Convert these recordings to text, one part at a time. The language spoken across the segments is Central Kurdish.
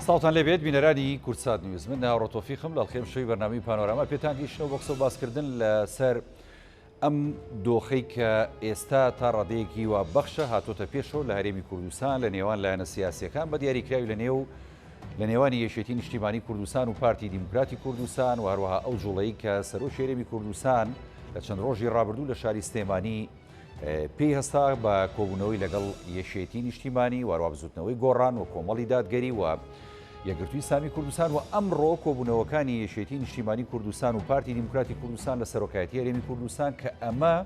سڵاوتان لێبێت بینەرانی کوردسات نیوز من هاوڕۆ تۆفیقم لە ئەڵقەی ئەمشەوی بەرنامەی پانۆراما پێتان گەیشتنەوە بۆ قسە و باسکردن لەسەر ئەم دۆخەی کە ئێستا تا ڕادەیەکی هیوا بەخشە هاتۆتە پێشەوە لە هەرێمی کوردستان لە نێوان لایەنە سیاسیەکان بە دیاریکراوی لە نێو لە نێوانی یەکێتی نیشتیمانی کوردستان و پارتی دیموکراتی کوردستان و هەروەها ئەو جوڵەی کە سەرۆکی هەرێمی کوردستان لە چەند ڕۆژی ڕابردوو لە شاری سلێمانی پێی هەستا بە کۆبوونەوەی لەگەڵ یەکێتی نیشتیمانی و هەروەها بزوتنەوەی گۆڕان و کۆمەڵی دادگەری و یەکگرتووی ئیسلامی کوردستان و ئەمڕۆ کۆبوونەوەکانی یەکێتی نیشتیمانی کوردستان و پارتی دیموکراتی کوردستان لە سەرۆکایەتی هەرێمی کوردستان کە ئەمە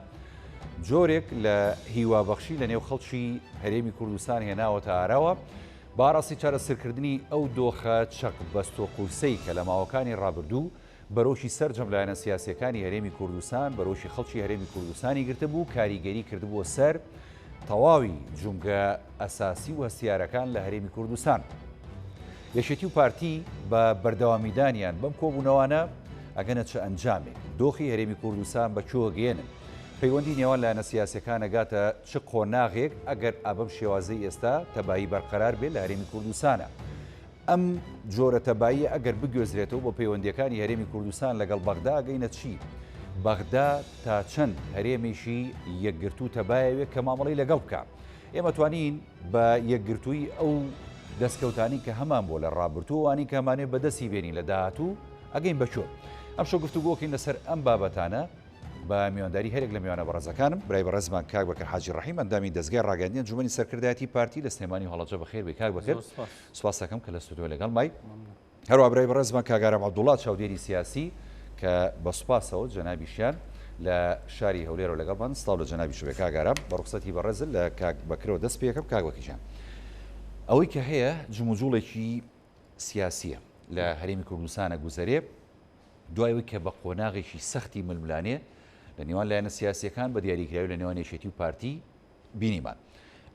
جۆرێک لە هیوابەخشی لە نێو خەڵکی هەرێمی کوردستان هێناوەتە ئاراوە باڕاستی چارەسەرکردنی ئەو دۆخە چەق بەستۆ قورسەی کە لە ماوەکانی ڕابردوو بەرۆکی سەرجەم لایەنە سیاسییەکانی هەرێمی کوردستان، بەرۆکی خەڵکی هەرێمی کوردستانی گرتبوو، کاریگەری کردبووە سەر تەواوی جومگە ئەساسی و هەستیارەکان لە هەرێمی کوردستان. یەکێتی و پارتی بە بەردەوامیدانیان بەم کۆبوونەوانە ئەگەنە چ ئەنجامێک؟ دۆخی هەرێمی کوردستان بە کوێ گەیەنن؟ پەیوەندی نێوان لایەنە سیاسیەکان ئەگاتە چ قۆناغێک ئەگەر ئابەم شێوازەی ئێستا تەبایی بەرقەرار بێت لە هەرێمی کوردستانە؟ ئەم جۆرە تەباییە ئەگەر بگوێزرێتەوە بۆ پەیوەندییەکانی هەرێمی کوردستان لەگەڵ بەغدا ئەگەینە چی؟ بەغدا تا چەند هەرێمێکی یەکگرتوو تەبایەوێ کە مامەڵەی لەگەڵ بکا؟ ئێمە توانین بە یەکگرتوویی ئەو دەستکەوتانەی کە هەمان بووە لە ڕابردوو ئەوانەی کە هەمانەوێ بەدەستی بێنین لە داهاتوو ئەگەین بە کوێ؟ ئەمشەو گفتوگۆکەین لەسەر ئەم بابەتانە. بە میوانداری هەریەک لە میوانە بەڕێزەکانم، برای بەڕێزمان کاک بەکر حاجی ڕەحیم ئەندامی دەزگای ڕاگەیاندنی ئەنجومەنی سەرکردایەتی پارتی لە سلێمانی و هەڵەبجە بەخێر بێی کاک بەکر سوپاس دەکەم کە لە ستۆدیۆ لەگەڵ مای. هەروەها برای بەڕێزمان کاک ئارام عەبدوڵا چاودێری سیاسی کە بە سوپاسەوە جەنابیشیان لە شاری هەولێرەوە لەگەڵمان سڵاو لە جەنابیش بێ کاک ئارام بە ڕوخسەتی بەڕێزت لە کاک بەکرەوە دەست پێ ئەکەم کاک بەکر گیان ئەوەی کە هەیە جموجوڵێکی سیاسیە لە هەرێمی کوردستانە گوزەرێ دوای ئەوەی کە بە قۆناغێکی سەختی ململانێ لە نێوان لایەنە سیاسییەکان بە دیاریکراوی لە نێوان یەکێتی و پارتی بینیمان.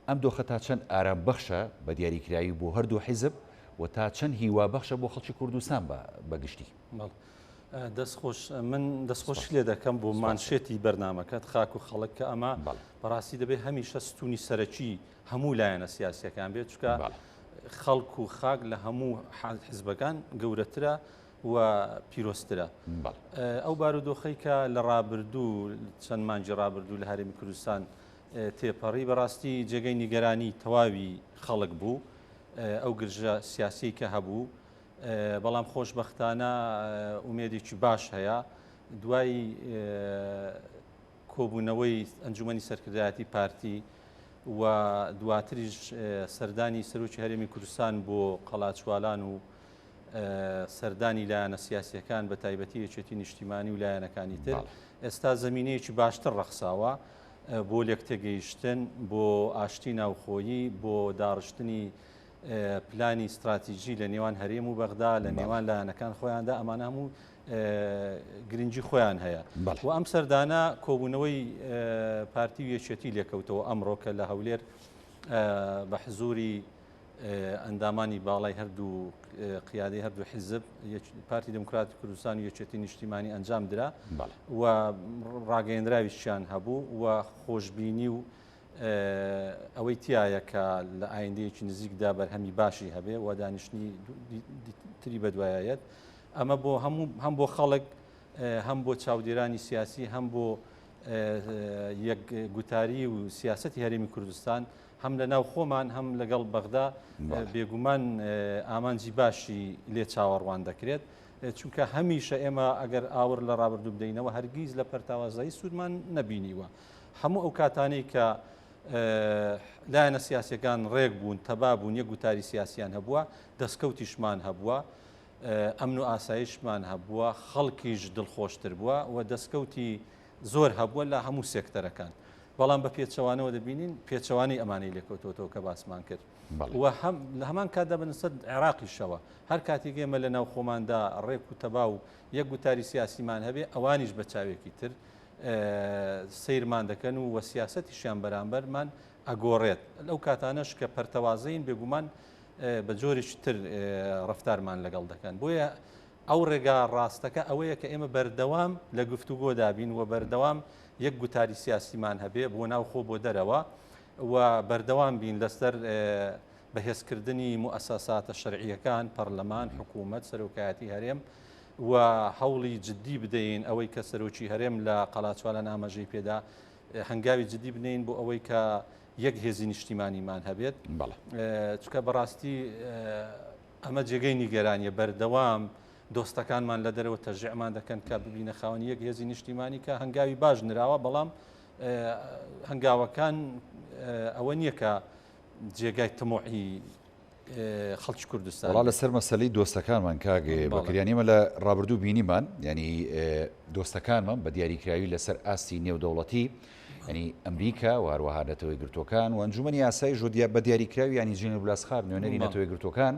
ئەم دۆخە تا چەند ئارام بەخشە بە دیاریکراوی بۆ هەردوو حیزب و تا چەند هیوا بەخشە بۆ خەڵکی کوردستان بە گشتی؟ دەست خۆش من دەستخۆشی لێ دەکەم بۆ مانشێتی بەرنامەکەت خاک و خەڵک کە ئەمە بەڕاستی دەبێت هەمیشە ستونی سەرەکی هەموو لایەنە سیاسیەکان بێت چکە خەڵک و خاک لە هەموو حزبەکان گەورەترە و پیرۆزترە. ئەو بارودۆخەی کە لە ڕابردوو چەند مانگی ڕابردوو لە هەرێمی کوردستان تێپەڕی بەڕاستی جێگەی نیگەرانی تەواوی خەڵک بوو ئەو گرژە سیاسی کە هەبوو بەڵام خۆشببختانە ئومێدێکی باش هەیە دوای کۆبوونەوەی ئەنجومەنی سەرکردایەتی پارتی و دواتریش سەردانی سەرۆکی هەرێمی کوردستان بۆ قەڵاچوالان و سەردانی لایەنە سیاسیەکان بە تایبەتی یەکێتی نیشتیمانی و لایەنەکانی تر ئێستا زمینەیەکی باشتر ڕەخساوە بۆ لێکتێگەیشتن بۆ ئاشتی ناوخۆیی بۆ داڕشتنی پلانی استراتیژی لە نێوان هەرێم و بەغدا لە نێوان لایەنەکان خۆیاندا ئەمانە هەموو گرنگی خۆیان هەیە و ئەم سەردانە کۆبوونەوەی پارتی و یەکێتی لێکەوتەوە ئەمڕۆ کە لە هەولێر بە حزوری ئەندامانی باڵای هەردوو قیادەی هەردوو حیزب پارتی دموکراتی کوردستان و یەکێتی نیشتیمانی ئەنجام درا و ڕاگەیەنراویشیان هەبوو و خۆشببینی و ئەوەی تایە کە لە ئایندەیەکی نزیکدا بەرهەمی باشی هەبێ و دانیشتنی تری بەدوایەت ئەمە بۆ هەموو هەم بۆ خەڵک هەم بۆ چاودێرانی سیاسی هەم بۆ یەک گوتاری و سیاستی هەرێمی کوردستان هەم لە ناو خۆمان هەم لەگەڵ بەغدا بێگومان ئامانجی باشی لێ چاوەڕوان دەکرێت چونکە هەمیشە ئێمە ئەگەر ئاور لە ڕابردوو بدەینەوە هەرگیز لە پەرتاوازایی سوودمان نەبینیوە هەموو ئەو کاتانەی کە لایەنە سیاسەکان ڕێک بوون تەبا بوون یەک گوتاری سیاسیان هەبووە دەستکەوتیشمان هەبووە ئەمن و ئاسایشمان هەبووە خەڵکیش دڵخۆشتر بووە و دەستکەوتی زۆر هەبووە لە هەموو سێکتەرەکان بەڵام بە پێچەوانەوە دەبینین پێچەوانەی ئەمانەی لێکەوتۆتەوە کە باسمان کرد و هەم لە هەمان کاتدا بە نسبەت عێراقیشەوە هەر کاتێک ئێمە لە ناو خۆماندا ڕێک و تەبا و یەک گوتاری سیاسیمان هەبێ ئەوانیش بە چاوێکی تر سەیرمان دەکەن و وە سیاسەتیشیان بەرامبەرمان ئەگۆڕێت لەو کاتانەش کە پەرتەوازەین بێگومان بە جۆرێکی تر ڕفتارمان لەگەڵ دەکەن بۆیە ئەو ڕێگا ڕاستەکە ئەوەیە کە ئێمە بەردەوام لە گفتوگۆدا بین و بەردەوام یەک گوتاری سیاسیمان هەبێ بۆ ناوخۆ بۆ دەرەوە و بەردەوام بین لەسەر بەهێزکردنی موئەسەساتە شەرعییەکان، پەرلەمان، حکوومەت، سەرۆکایەتی هەرێم و هەوڵی جددی بدەین ئەوەی کە سەرۆکی هەرێم لە قەڵاچوالان ئاماژەی پێدا هەنگاوی جددی بنێین بۆ ئەوەی کە یەک هێزی نیشتیمانیمان هەبێت چونکە بەڕاستی ئەمە جێگەی نیگەرانیە بەردەوام دۆستەکانمان لە دەرەوە تەشجیعمان دەکەن کە ببینە خاوەنی یەک هێزی نیشتیمانی کە هەنگاوی باش نراوە بەڵام هەنگاوەکان ئەوە نییە کە جێگای تموحی خەڵکی کوردستان وەڵا لەسەر مەسەلەی دۆستەکانمان کاک بەکر یانی ئێمە لە ڕابردوو بینیمان یانی دۆستەکانمان بە دیاریکراوی لەسەر ئاستی نێودەوڵەتی ینی ئەمریکا و هەروەها نەتەوەی گرتوەکان و ئەنجومەنی یاسای ژۆدیا بە دیاریکراوی ینی جێنر بلاسخار نوێنەری نەتەوەی گرتوەکان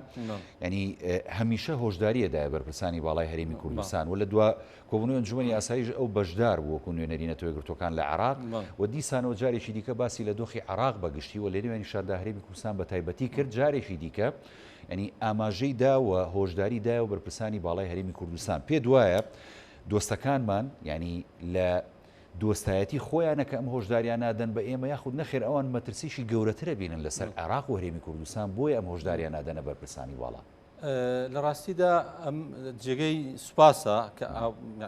ینی هەمیشە هۆشداریە دایە بەرپرسانی باڵای هەرێمی کوردستان و لە دوا کۆبوونەوەی ئەنجومەنی ئاسایش ئەو بەشدار بوو وەکو نوێنەری نەتەوە یەکگرتووەکان لە عێراق و دیسانەوە جارێکی دیکە باسی لە دۆخی عێراق بە گشتی و لەنێویانیشاندا هەرێمی کوردستان بە تایبەتی کرد جارێکی دیکە یانی ئاماژەی دا و هۆشداری دایەوە بەرپرسانی باڵای هەرێمی کوردستان پێت وایە دۆستەکانمان یانی لە دۆستایەتی خۆیانە کە ئەم هۆشداریان نادەن بە ئێمە یاخود نەخێر ئەوان مەترسیشی گەورەترە بینن لەسەر عێراق و هەرێمی کوردستان بۆیە ئەم هۆشداریان نادەنە بەرپرسانی باڵا؟ لە ڕاستیدا ئەم جێگەی سوپاسە کە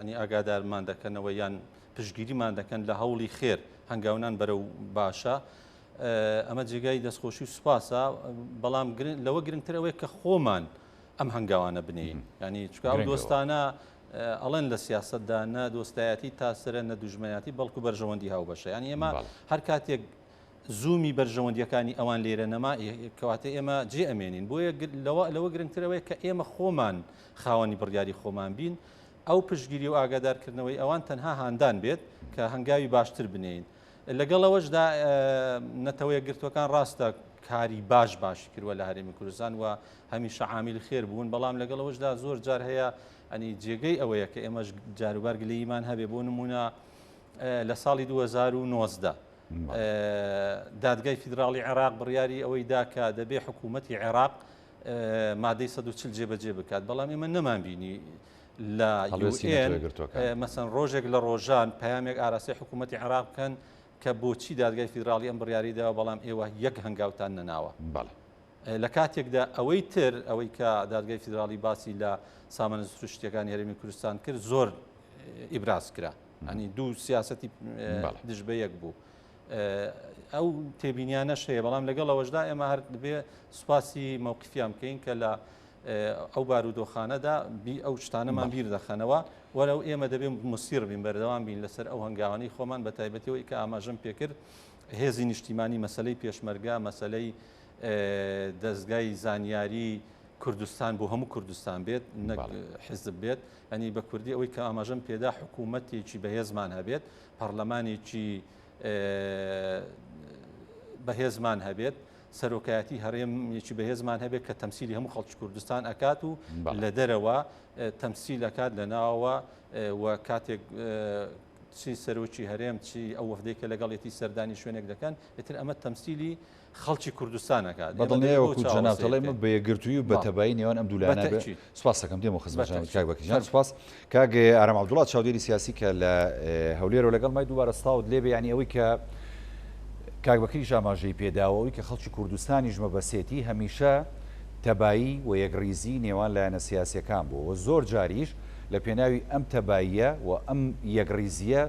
ینی ئاگادارمان دەکەنەوە یان پشگیریمان دەکەن لە هەوڵی خێر هەنگاونان بەرەو باشە ئەمە جێگای دەستخۆشی و سوپاسە بەڵام لەوە گرنگتر ئەوەیە کە خۆمان ئەم هەنگاوانە بنین ینی چکا دۆستانە ئەڵێن لە سیاستدا نە دۆستایەتی تاسرە نە دوژمناتی بەڵکو بەرژەوەندی هاوبەشە ینی ئێمە هەر کاتێک زوومی بەرژەوەندییەکانی ئەوان لێرە نەما، کەواتە ئێمە جێ ئەمێنین. بۆیە لەوە لەوە گرنگتر ئەوەیە کە ئێمە خۆمان خاوەنی بڕیاری خۆمان بین، ئەو پشتگیری و ئاگادارکردنەوەی ئەوان تەنها هاندان بێت کە هەنگاوی باشتر بنێین. لەگەڵ ئەوەشدا نەتەوە یەکگرتووەکان ڕاستە کاری باش باشی کردووە لە هەرێمی کوردستان و هەمیشە عامیل خێر بوون، بەڵام لەگەڵ ئەوەشدا زۆر جار هەیە ئەنی جێگەی ئەوەیە کە ئێمەش جاروبار گلەییمان هەبێ بۆ نموونە لە ساڵی 2019 دادگای فیدراڵی عێراق بڕیاری ئەوەی دا کە دەبێ حکوومەتی عێراق مادەی 140 جێبەجێ بکات بەڵام ئێمە نەمانبینی لە مەسەن ڕۆژێک لە ڕۆژان پەیامێک ئاراستەی حکوومەتی عێراق بکەن کە بۆچی دادگای فیدراڵی ئەم بڕیاری داوە بەڵام ئێوە یەک هەنگاوتان نەناوە. لە کاتێکدا ئەوەی تر ئەوەی کە دادگای فیدراڵی باسی لە سامانە سروشتیەکانی هەرێمی کوردستان کرد زۆر ئیبراز کرا ئەنی دوو سیاستی دژ بە یەک بوو. ئەو تێبینیانەش هەیە بەڵام لەگەڵ ئەوەشدا ئێمە هەر دەبێ سوپاسی مەوقفیان بکەین کە لە ئەو بارودۆخانەدا بی ئەو شتانەمان بیر دەخەنەوە وەرەو ئێمە دەبێ مسیر بین بەردەوام بین لەسەر ئەو هەنگاوانەی خۆمان بە تایبەتیەوەی کە ئاماژەم پێکرد هێزی نیشتیمانی مەسەلەی پێشمەرگە مەسەلەی دەزگای زانیاری کوردستان بۆ هەموو کوردستان بێت نەک حزب بێت ئەنی بە کوردی ئەوەی کە ئاماژەم پێدا حکوومەتێکی بەهێزمان هەبێت پەرلەمانێکی بەهێزمان هەبێت سەرۆکایەتی هەرێمێکی بەهێزمان هەبێت کە تەمسیلی هەموو خەڵکی کوردستان ئەکات و لە دەرەوە تەمسیل ئەکات لە ناوەوە و کاتێک چی سەرۆکی هەرێم چی ئەو وەفدەی کە لەگەڵیەتی سەردانی شوێنێک دەکەن ئیتر ئەمە تەمسیلی خەڵکی کوردستان ئەکات. بە دڵنیایەوە وەکو جەنابت ئەڵێی ئەمە بە یەکگرتوویی و بە تەبایی نێوان ئەم دوو لایەنە بێ. سوپاس دەکەم دێمەوە خزمەت جەنابت کاک بەکر گیان. سوپاس کاک ئارام عەبدوڵا چاودێری سیاسی کە لە هەولێرەوە لەگەڵمای دووبارە سڵاوت لێ بێ یانی ئەوەی کە کاک بەکریش ئاماژەی پێ دا و ئەوەی کە خەڵکی کوردستانیش مەبەسێتی هەمیشە تەبایی و یەکڕیزی نێوان لایەنە سیاسیەکان بووە و زۆر جاریش لە پێناوی ئەم تەباییە و ئەم یەکڕیزییە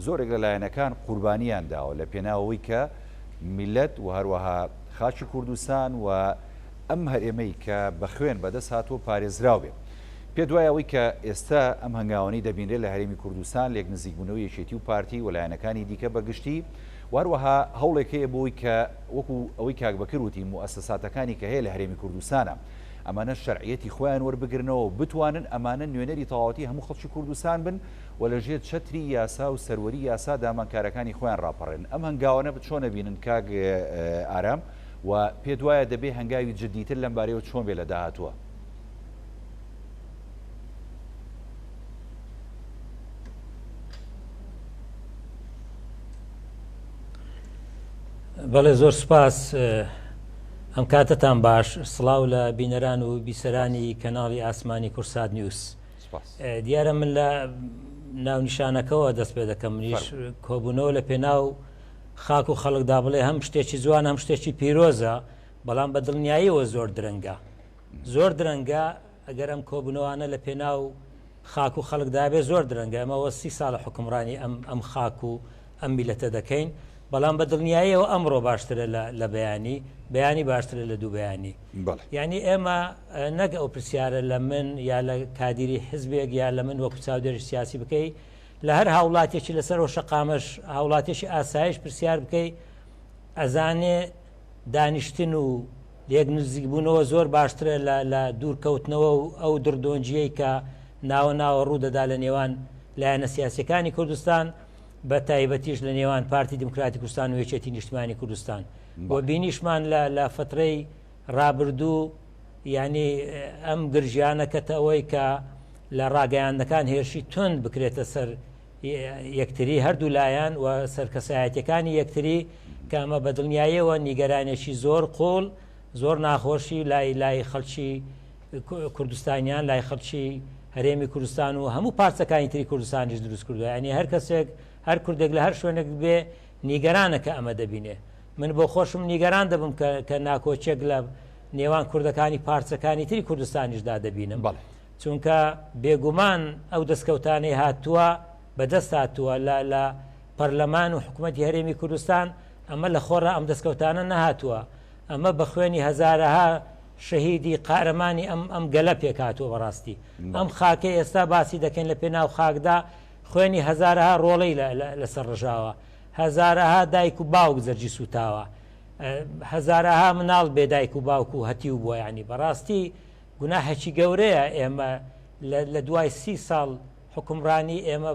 زۆرێک لە لایەنەکان قوربانیان داوە لە پێناو ئەوەی کە میللەت و هەروەها خاکی کوردستان و ئەم هەرێمەی کە بە خوێن بەدەست هاتووە پارێزراو بێ. پێت وایە ئەوەی کە ئێستا ئەم هەنگاوانەی دەبینرێت لە هەرێمی کوردستان لێک نزیکبوونەوەی یەکێتی و پارتی و لایەنەکانی دیکە بە گشتی و هەروەها هەوڵێک هەیە بۆی کە وەکو ئەوەی کاک بەکر وتی موئەسەساتەکانی کە هەیە لە هەرێمی کوردستانە ئەمانە شەرعیەتی خۆیان وەربگرنەوە و بتوانن ئەمانە نوێنەری تەواوەتی هەموو خەڵکی کوردستان بن و لە ژێر چەتری یاسا و سەروەری یاسا دامان کارەکانی خۆیان ڕاپەڕێنن. ئەم هەنگاوانە چۆن ئەبینن کاک ئارام و پێت وایە دەبێ هەنگاوی جدیتر لەم بارەیەوە چۆن بێ لە داهاتووە؟ بەڵێ زۆر سوپاس ئەم کاتەتان باش سڵاو لە بینەران و بیسەرانی کەناڵی ئاسمانی کورسات نیوز دیارە من لە ناونیشانەکەەوە دەست پێ دەکەم منیش کۆبوونەوە لە پێناو خاک و خەڵکدا بڵێ هەم شتێکی جوان هەم شتێکی پیرۆزە. بەڵام بە دڵنیاییەوە زۆر درەنگە. زۆر درەنگە ئەگەر ئەم کۆبوونەوانە لە پێناو خاک و خەڵکدا بێ زۆر درەنگە ئەمە وە سی ساڵە حوکمڕانی ئەم ئەم خاک و ئەم میلەتە دەکەین بەڵام بە دڵنیاییەوە ئەمڕۆ باشترە لە لە بەیانی بەیانی باشترە لە دوو بەیانی یعنی ئێمە نەک ئەو پرسیارە لە من یا لە کادیری حزبێک یا لە من وەکو چاودێری سیاسی بکەی لە هەر هاوڵاتێکی لەسەر ئەو شەقامەش هاوڵاتێکی ئاسایش پرسیار بکەی ئەزانێ دانیشتن و لێک نزیکبوونەوە زۆر باشترە لە لە دوورکەوتنەوە و ئەو دڕدۆنگییەی کە ناوە ناوە ڕوو دەدا لە نێوان لایەنە سیاسییەکانی کوردستان بە تایبەتیش لە نێوان پارتی دیموکراتی کوردستان و یەکێتی نیشتمانی کوردستان و بینیشمان لە لە فترەی ڕابردوو یعنی ئەم گرژیانە کەتە ئەوەی کە لە ڕاگەیاندنەکان هێرشی توند بکرێتە سەر یەکتری هەردوو لایەن و سەر کەسایەتیەکانی یەکتری کە ئەمە بە دڵنیاییەوە نیگەرانێکی زۆر قوڵ زۆر ناخۆشی لای لای خەڵکی کوردستانیان لای خەڵکی هەرێمی کوردستان و هەموو پارچەکانی تری کوردستانیش دروست کردووە ینی هەر کەسێک هەر کوردێک لە هەر شوێنێک بێ نیگەرانە کە ئەمە دەبینێ من بۆ خۆشم نیگەران دەبم کە کە ناکۆچێک لە نێوان کوردەکانی پارچەکانی تری کوردستانیشدا دەبینم بەڵێ چونکە بێگومان ئەو دەستکەوتانەی هاتووە بەدەست هاتووە لە لە پەرلەمان و حکوومەتی هەرێمی کوردستان ئەمە لە خۆڕا ئەم دەستکەوتانە نەهاتووە ئەمە بە خوێنی هەزارەها شەهیدی قارەمانی ئەم ئەم گەلە پێکهاتووە بەڕاستی ئەم خاکەی ئێستا باسی دەکەین لە پێناو خاکدا خوێنی هەزارەها ڕۆڵەی لەسەر ڕژاوە هەزارەها دایک و باوک جەرگی سووتاوە هەزارەها مناڵ بێ دایک و باوک و هەتیو بووە ینی بەڕاستی گوناحێکی گەورەیە ئێمە لە دوای سی ساڵ حوکمڕانی ئێمە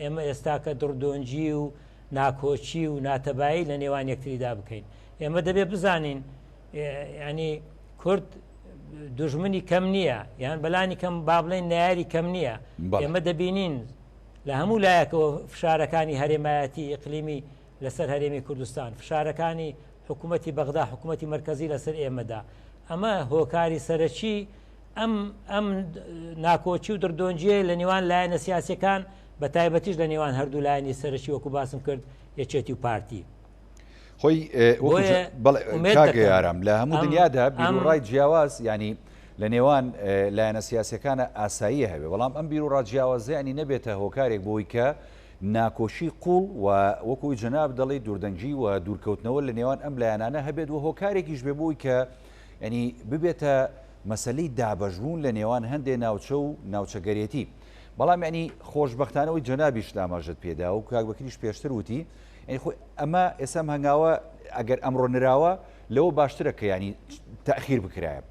ئێمە ئێستاکە دڕدۆنگی و ناکۆکی و ناتەبایی لە نێوان یەکتریدا بکەین ئێمە دەبێ بزانین ینی کورد دوژمنی کەم نییە یان بەلانی کەم با بڵێن نەیاری کەم نییە ئێمە دەبینین لە هەموو لایەکەوە فشارەکانی هەرێمایەتی ئیقلیمی لەسەر هەرێمی کوردستان فشارەکانی حکوومەتی بەغدا حکوومەتی مەرکەزی لەسەر ئێمەدا ئەمە هۆکاری سەرەکی ئەم ئەم ناکۆکی و دڕدۆنگییە لە نێوان لایەنە سیاسیەکان بە تایبەتیش لە نێوان هەردوو لایەنی سەرەکی وەکو باسم کرد یەکێتی و پارتی. خۆی ئارام لە هەموو دنیادا بیروڕای جیاواز ینی لە نێوان لایەنە سیاسەکانە ئاساییە هەبێ بەڵام ئەم بیروڕا جیاوازیانی نەبێتە هۆکارێک بۆی کە ناکۆکی قوڵ و وەکو جەناب دەڵێی دووردەنگی و دوورکەوتنەوە لە نێوان ئەم لایەنانە هەبێت و هۆکارێکیش بێ بۆی کە یانی ببێتە مەسەلەی دابەشبوون لە نێوان هەندێ ناوچە و ناوچەگەرێتی بەڵام یانی خۆشبەختانە ئەوەی جەنابیشت ئاماژەت پێدا و کاک بەکریش پێشتر وتی یانی خۆی ئەمە ئێستا ئەم هەنگاوە ئەگەر ئەمڕۆ نراوە لەوە باشترە کە یانی تەئخیر بکرایە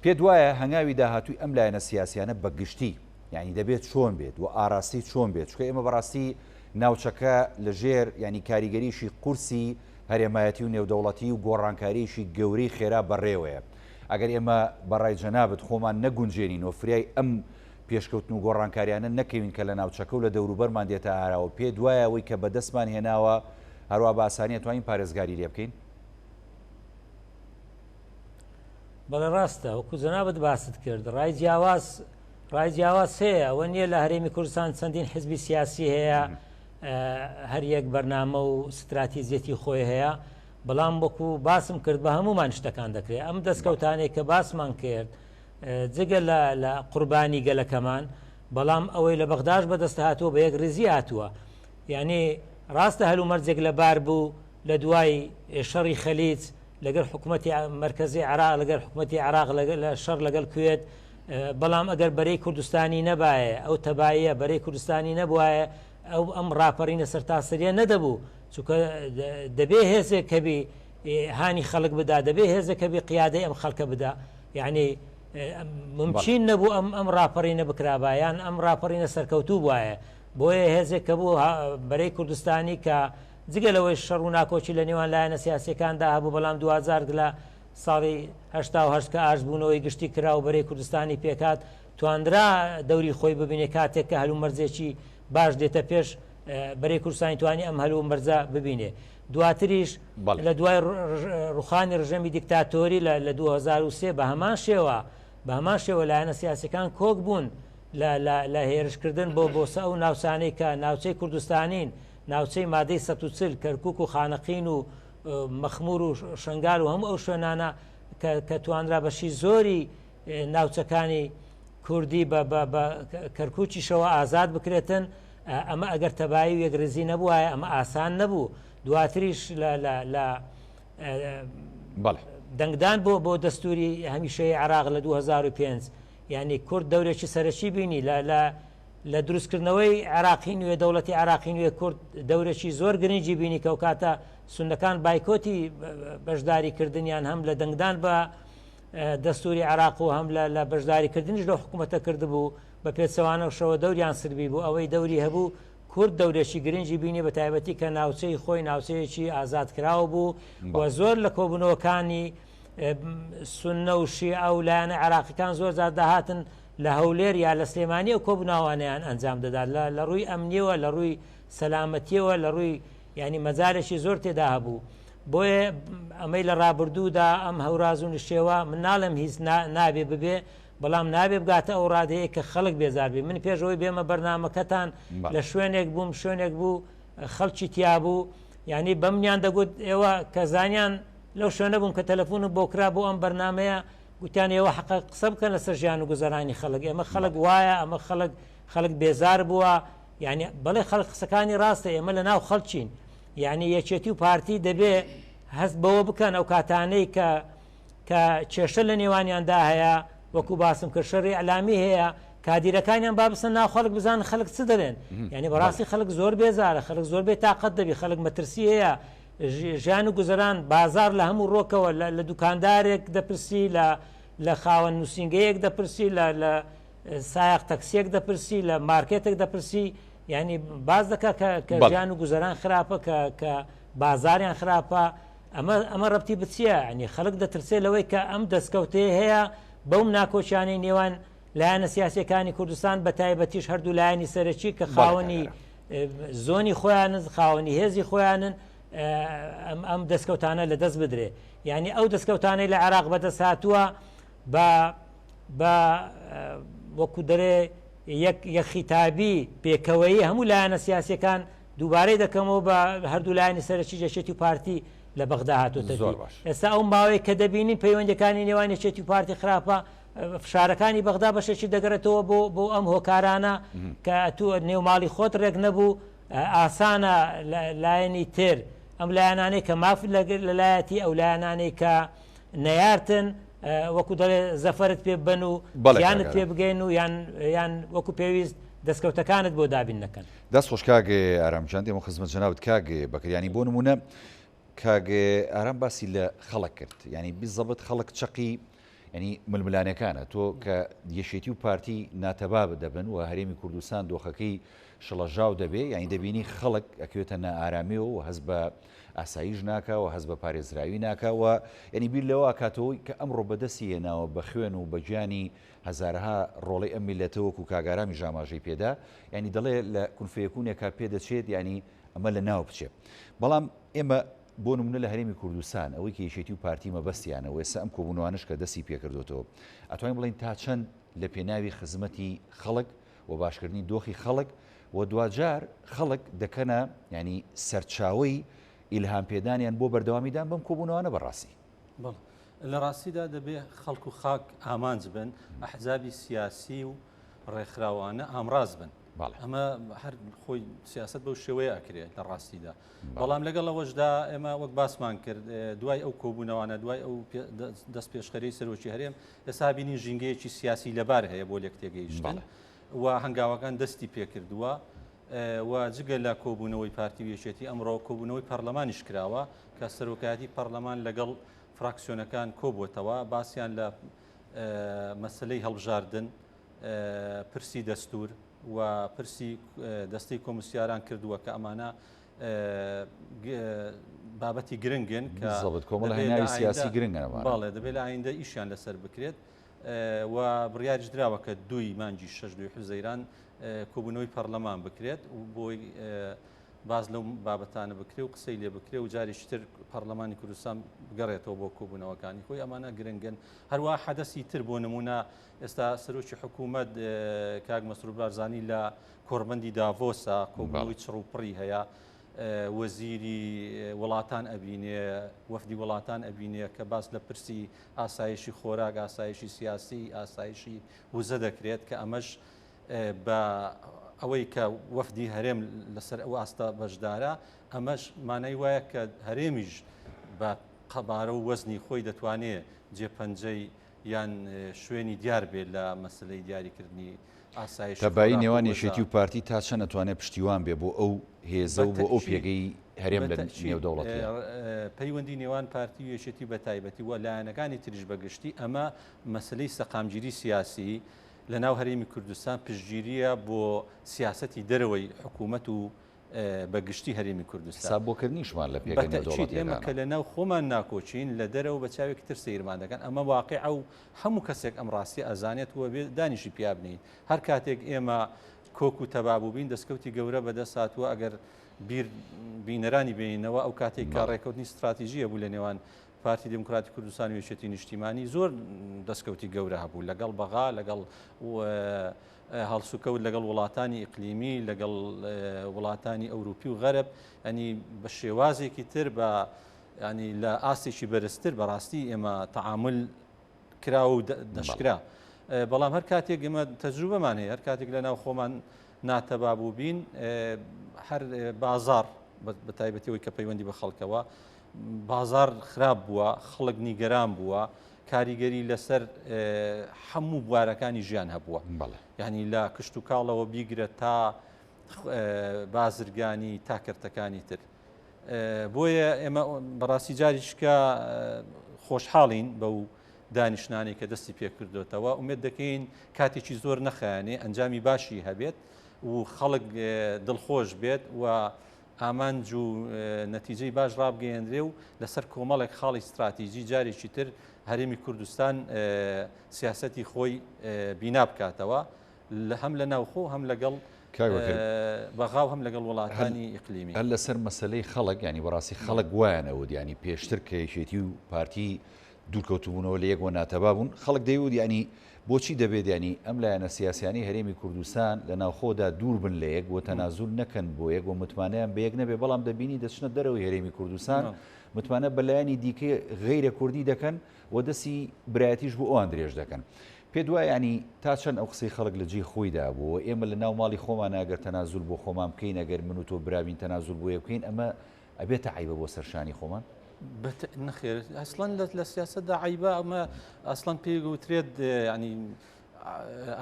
پێت وایە هەنگاوی داهاتووی ئەم لایەنە سیاسیانە بە گشتی یانی دەبێت چۆن بێت و ئاراستەی چۆن بێت چونکە ئێمە بەڕاستی ناوچەکە لە ژێر یانی کاریگەریی قورسی هەرێمایەتی و نێودەوڵەتی و گۆڕانکاریی گەورەی خێرا بەڕێوەیە ئەگەر ئێمە بەڕای جەنابت خۆمان نەگونجێنین و فریای ئەم پێشکەوتن و گۆڕانکاریانە نەکەوین کە لە ناوچەکە و لە دەوروبەرمان دێتە ئاراوە پێت وایە ئەوەی کە بەدەستمان هێناوە هەروا بە ئاسانی ئەتوانین پارێزگاری لێ بکەین؟ بەڵێ ڕاستە وەکو جەنابت باست کرد ڕای جیاواز ڕای جیاواز هەیە ئەوە نییە لە هەرێمی کوردستان چەندین حزبی سیاسی هەیە هەر یەک بەرنامە و ستراتیزیەتی خۆی هەیە بەڵام وەکو باسم کرد بە هەمومان شتەکان دەکرێت ئەم دەستکەوتانێک کە باسمان کرد جگە لە لە قوربانی گەلەکەمان بەڵام ئەوەی لە بەغداش بەدەست هاتووە بە یەک ریزی هاتووە یعنی ڕاستە هەلومەرجێک لەبار بوو لە دوای شەڕی خەلیج لەگەل حکومەتی مەرکەزی عێراق لەگەل حکومەتی عێراق لە شەڕ لەگەل کوێت بەڵام ئەگەر بەرەی کوردستانی نەبایە ئەو تەباییە بەرەی کوردستانی نەبوایە ئەو ئەم ڕاپەڕینە سەرتاسەریە نەدەبوو چونکە دەبێ هێزێک هەبی هانی خەڵک بدا دەبێ هێزێک هەبی قیادەی ئەم خەڵکە بدا یعنی ممکن نەبوو ئەم ئەم ڕاپەڕینە بکرابا یان ئەم ڕاپەڕینە سەرکەوتوو بوایە بۆیە هێزێک کە بوو بەرەی کوردستانی کە جگە لەوەی شەڕ و ناکۆکی لە نێوان لایەنە سیاسییەکاندا هەبوو، بەڵام دواجار لە ساڵی 88 کە ئاشتبوونەوەی گشتی کرا و بەرەی کوردستانی پێکهات، توانرا دەوری خۆی ببینێ، کاتێک کە هەلومەرجێکی باش دێتە پێش، بەرەی کوردستانی توانی ئەم هەلومەرجە ببینێ. دواتریش لە دوای ڕوخانی ڕژێمی دیکتاتۆری لە 2003 بە هەمان شێوە بە هەمان شێوە لایەنە سیاسیەکان کۆک بوون لە هێرشکردن بۆ بۆسە ئەو ناوچانەی کە ناوچەی کوردستانین، ناوچەی مادەی 140، کەرکوک و خانەقین و مەخمور و شەنگال و هەموو ئەو شوێنانە کە توانرا بەشی زۆری ناوچەکانی کوردی بە بە کەرکووکیشەوە ئازاد بکرێتن ئەمە ئەگەر تەبایی و یەکڕیزی نەبووایە ئەمە ئاسان نەبوو دواتریش لە لە لە دەنگدان بۆ بۆ دەستوری هەمیشەی عراق لە 2005 یعنی کورد دەورێکی سەرەکی بینی لە لە لە دروستکردنەوەی عراقی نوێ دەوڵەتی عراقی نوێ کورد دەورێکی زۆر گرنگی بینی کە کاتە سونەکان بایکۆتی بەشداری کردنیان هەم لە دەنگدان بە دەستوری عراق و هەم لە بەشداریکردنیش لەو حکوومەتە کردبوو بە پێچەوانەشەوە دەوریان سربی بوو ئەوەی دەوری هەبوو کورد دەورێکی گرنگی بینی بە تایبەتی کە ناوچەی خۆی ناوچەیەکی ئازادکراو بوو و زۆر لە کۆبوونەوەکانی سوننە و شیعە و لایەنە عێراقیەکان زۆر جار دەهاتن لە هەولێر یا لە سلێمانی ئەو کۆبووناوانەیان ئەنجام دەدات لە ڕووی ئەمنیەوە لە ڕووی سەلامەتیەوە لە ڕووی ینی مەجارێکی زۆر تێدا هەبوو بۆیە ئەمەی لە ڕابردوودا ئەم هەوراز و نشێوە من ناڵێم هیچ نابێ ببێ بەڵام نابێ بگاتە ئەو ڕادەیە کە خەڵک بێزار بێ من پێش ئەوەی بێمە بەرنامەکەتان لە شوێنێک بووم شوێنێک بوو خەڵکی تیابوو یعنی بەمنیان دەگوت ئێوە کە زانیان لەو شوێنە بووم کە تەلەفۆنم بۆ کرا بۆ ئەم بەرنمەیە گوتیان ئێوە حەقە قسە بکەن لەسەر ژیان و گوزەرانی خەڵک ئێمە خەڵک وایە ئەمە خەڵک خەڵک بێزار بووە یعنی بەڵێ خەڵک قسەکانی ڕاستە ئێمە لە ناو خەڵکین یعنی یەکێتی و پارتی دەبێ هەست بەوە بکەن ئەو کاتانەی کە کە کێشە لە نێوانیاندا هەیە وەکو باسم کرد شەڕی ئەلامی هەیە کادیرەکانیان با بچنە ناو خەڵک بزانن خەڵک چ دەڵێن یعنی بەڕاستی خەڵک زۆر بێزارە خەڵک زۆر بێ تاقەت دەبی خەڵک مەترسی هەیە ژیان و گوزەران بازار لە هەموو ڕۆکەوە لە دوکاندارێک دەپرسی لە لە خاوەن نووسینگەیەک دەپرسی لە لە سایەق تەکسیەک دەپرسی لە مارکێتێک دەپرسی یعنی باز دەکا کە کە ژیان و گوزەران خراپە کە کە بازاریان خراپە ئەمە ئەمە ڕەبتی بە چییە؟ یانی خەڵک دەترسێت لەوەی کە ئەم دەستکەوتەیە هەیە بەو ناکۆکیانەی نێوان لایەنە سیاسیەکانی کوردستان بە تایبەتیش هەردوو لایەنی سەرەکی کە خاوەنی زۆنی خۆیانن خاوەنی هێزی خۆیانن ئەم دەستکەوتانە لە دەست بدرێ یعنی ئەو دەستکەوتانەی لە عێراق بەدەست هاتووە بە بە وەکو دەرێ یەک یەخیتابی پێکەوەیی هەموو لایەنە سیاسەکان دووبارەی دەکەمەوە بە هەردوو لایەنی سەرەکی یەکێتی و پارتی لە بەغدا هاتۆتە دی. ئێستا ئەو ماوەیە کە دەبینین پەیوەندەکانی نێوان یەکێتی و پارتی خراپە فشارەکانی بەغدا بەشێکی دەگەڕێتەوە بۆ بۆ ئەم هۆکارانە کە ئەتوو نێو ماڵی خۆت ڕێک نەبوو ئاسانە لایەنی تر ئەم لایەنانەی کە ماف لەلایەتی ئەو لایەنانەی کە نەیارتن وەکو دەڵێ زەفەرت پێ ببەن و زیانت پێ بگەین و یان یان وەکو پێویست دەستکەوتەکانت بۆ دابین نەکەن. دەست خۆش کاک ئارام جان دێمە خزمەت جەنابت کاک بەکر یانی بۆ نمونە کاک ئارام باسی لە خەڵک کرد یانی بزەبت خەڵک چەقی ینی ململانەکانە تۆ کە یەکێتی و پارتی ناتەباب دەبن و هەرێمی کوردستان دۆخەکەی شڵەژاو دەبێ یانی دەبینی خەڵک ئەکەوێتە نائارامیەوە و هەست بە ئاسایش ناکا و هەست بە پارێزراوی ناکا و یانی بیر لەوە ئەکاتەوە کە ئەمڕۆ بەدەستی هێناوە بە خوێن و بە گیانی هەزارەها ڕۆڵەی ئەم میللەتە وەکو کاک ئارامیش ئاماژەی پێدا یانی دەڵێ لە کونفەیەکونێکا پێدەچێت یانی ئەمە لە ناو بچێ بەڵام ئێمە بۆ نمونە لە هەرێمی کوردستان ئەوەی کە یەکێتی و پارتی مەبەستیانە و ئێستا ئەم کۆبوونەوانەش کە دەستی پێکردوێتەوە ئەتوانین بڵێین تا چەند لە پێناوی خزمەتی خەڵک و باشکردنی دۆخی خەڵک و دواجار خەڵک دەکەنە یانی سەرچاوەی ئیلهام پێدانیان بۆ بەردەوامیدان بەم کۆبوونەوانە بەڕاستی. بەڵێ لە ڕاستیدا دەبێ خەڵک و خاک ئامانج بن، ئەحزابی سیاسی و ڕێکخراوانە ئامراز بن. ئەمە هەر خۆی سیاست بەو شێوەیە ئەکرێت لە ڕاستیدا. بەڵام لەگەڵ ئەوەشدا ئێمە وەک باسمان کرد دوای ئەو کۆبوونەوانە دوای ئەو دەست پێشخەری سەرۆکی هەرێم ئێستا بینین ژینگەیەکی سیاسی لەبار هەیە بۆ لێکتێگەیشتن و هەنگاوەکان دەستی پێکردووە و جگە لە کۆبوونەوەی پارتی و یەکێتی ئەمڕۆ کۆبوونەوەی پەرلەمانیش کراوە کە سەرۆکایەتی پەرلەمان لەگەڵ فراکسیۆنەکان کۆبووەتەوە باسیان لە مەسلەی هەڵبژاردن پرسی دەستور و پرسی دەستەی کۆمسیاران کردووە کە ئەمانە بابەتی گرنگن کە کۆمەڵ سیاسی گرنگە باڵێ دەبێت لە ئایندە ئیشیان لەسەر بکرێت و بڕیاریش دراوە کە دووی مانگی شەش دوی حوزەیران کۆبوونەوەی پەرلەمان بکرێت و بۆی باز لەو بابەتانە بکرێ و قسەی لێ بکرێ و جارێکی تر پەرلەمانی کوردستان بگەڕێتەوە بۆ کۆبوونەوەکانی خۆی ئەمانە گرنگن هەروە حەدەسی تر بۆ نمونە ئێستا سەرۆکی حکوومەت کاک مەسرور بارزانی لە کۆڕبەندی داڤۆسە کۆبوونەوەی چڕ و پڕی هەیە. وەزیری وڵاتان ئەبینێ، وەفدی وڵاتان ئەبینێ کە باس لە پرسی ئاسایشی خۆراک، ئاسایشی سیاسی، ئاسایشی وزە دەکرێت کە ئەمەش بە ئەوەی کە وەفدی هەرێم لەسەر ئەو ئاستە بەشدارە، ئەمەش مانای وایە کە هەرێمیش بە قەبارە و وەزنی خۆی دەتوانێ جێ پەنجەی یان شوێنی دیار بێت لە مەسەلەی دیاریکردنی ئاسایشی تەبایی خۆراک و نێوان وزە. یەکێتی و پارتی تا چەند ئەتوانێ پشتیوان بێ بۆ ئەو هێزە و بۆ ئەو بەتەئکید پێگەی هەرێم لە بەتەئکید نێودەوڵەتیە؟ پەیوەندی نێوان پارتی و یەکێتی بە تایبەتی و لایەنەکانی تریش بە گشتی ئەمە مەسەلەی سەقامگیری سیاسی لە ناو هەرێمی کوردستان پشتگیریە بۆ سیاسەتی دەرەوەی حکوومەت و بە گشتی هەرێمی کوردستان. حساب بۆکردنیشمان لە پێگە بە تەئکید ئێمە نێودەوڵەتیەکانە. کە لە ناو خۆمان ناکۆکین لە دەرەوە بە چاوێکی تر سەیرمان دەکەن ئەمە واقیعە و هەموو کەسێک ئەم ڕاستیە ئەزانێت و ئەبێ دانیشی پیا بنێین هەر کاتێک ئێمە کۆک و تەبا بووبین دەستکەوتی گەورە بەدەست هاتووە ئەگەر بیر بینەرانی بێنینەوە ئەو کاتێک کە بەڵێ. ڕێکەوتنی ستراتیژی هەبوو لە نێوان پارتی دیموکراتی کوردستان و یەکێتی نیشتیمانی زۆر دەستکەوتی گەورە هەبوو لەگەڵ بەغا لەگەڵ هەڵسوکەوت لەگەڵ وڵاتانی ئیقلیمی لەگەڵ وڵاتانی ئەوروپی و غەرب ئەنی بە شێوازێکی تر بە ینی لە ئاستێکی بەرزتر بەڕاستی ئێمە تەعامل کرا و دەشکرا بەڵام هەر کاتێک ئێمە تەجروبەمان هەیە هەر کاتێک لە ناو خۆمان ناتەبا بووبین هەر بازار بە تایبەتیەوەی کە پەیوەندی بە خەڵکەوە بازار خراپ بووە خەڵک نیگەران بووە کاریگەری لەسەر هەموو بوارەکانی ژیان هەبووە یعنی لە کشت و کاڵەوە بیگرە تا بازرگانی تا کەرتەکانی تر بۆیە ئێمە بەڕاستی جاریشکە خۆشحاڵین بەو دانیشتنانەی کە دەستی پێکردوتەوە ئومێد دەکەین کاتێکی زۆر نەخایەنێ ئەنجامی باشی هەبێت و خەڵک دڵخۆش بێت و ئامانج و نەتیجەی باش ڕابگەیەنرێ و لەسەر کۆمەڵێک خاڵی ستراتیجی جارێکی تر هەرێمی کوردستان سیاسەتی خۆی بینا بکاتەوە لە هەم لە ناوخۆ هەم لەگەڵ بەغا و هەم لەگەڵ وڵاتانی ئیقلیمی. هەر لەسەر مەسەلەی خەڵک یانی بەڕاستی خەڵک وایان ئەوت یانی پێشتر کە یەکێتی و پارتی دوورکەوتبوونەوە لە یەک و ناتەبا بوون خەڵک دەیوت یانی بۆچی دەبێت یانی ئەم لایەنە سیاسیانەی هەرێمی کوردستان لە ناوخۆدا دوور بن لە یەک و تەنازول نەکەن بۆ یەک و متمانەیان بە یەک نەبێ بەڵام دەبینی دەچنە دەرەوەی هەرێمی کوردستان متمانە بە لایەنی دیکەی غەیرە کوردی دەکەن و دەستی برایەتیش بۆ ئەوان درێژ دەکەن. پێت وایە یانی تا چەند ئەو قسەی خەڵک لە جێی خۆیدا بوو و ئێمە لە ناو ماڵی خۆمانا گەر تەنازول بۆ خۆمان بکەین ئەگەر من و تۆ برابین تەنازول بۆ یەک بکەین ئەمە ئەبێتە عەیبە بۆ سەر شانی خۆمان؟ نەخێر ئەسڵەن لە سیاسەتدا عەیبە ئەمە ئەسڵەن پێی گوترێت ینی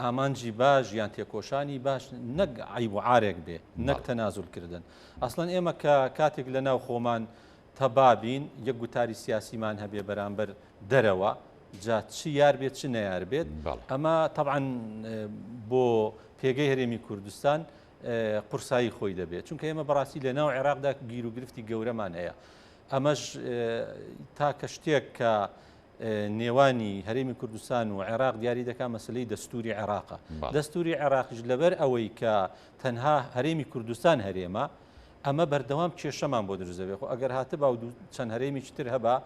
ئامانجی باش یان تێکۆشانی باش نەک عیب و عارێک بێ نەک تەنازولکردن ئەسڵەن ئێمە کە کاتێک لە ناو خۆمان تەبا بین یەک گوتاری سیاسیمان هەبێ بەرامبەر دەرەوە جا چ یار بێت چ نەیار بێت ئەمە تەبعەن بۆ پێگەی هەرێمی کوردستان قورسایی خۆی دەبێت چونکە ئێمە بەڕاستی لە ناو عێراقدا گیروگرفتی گەورەمان هەیە ئەمەش تاکە شتێک کە نێوانی هەرێمی کوردستان و عێراق دیاری دەکا مەسلەی دەستوری عێراقە دەستوری عێراقیش لەبەر ئەوەی کە تەنها هەرێمی کوردستان هەرێمە ئەمە بەردەوام کێشەمان بۆ دروست دەبێت خۆ ئەگەر هاتبا و چەند هەرێمیکی تر هەبا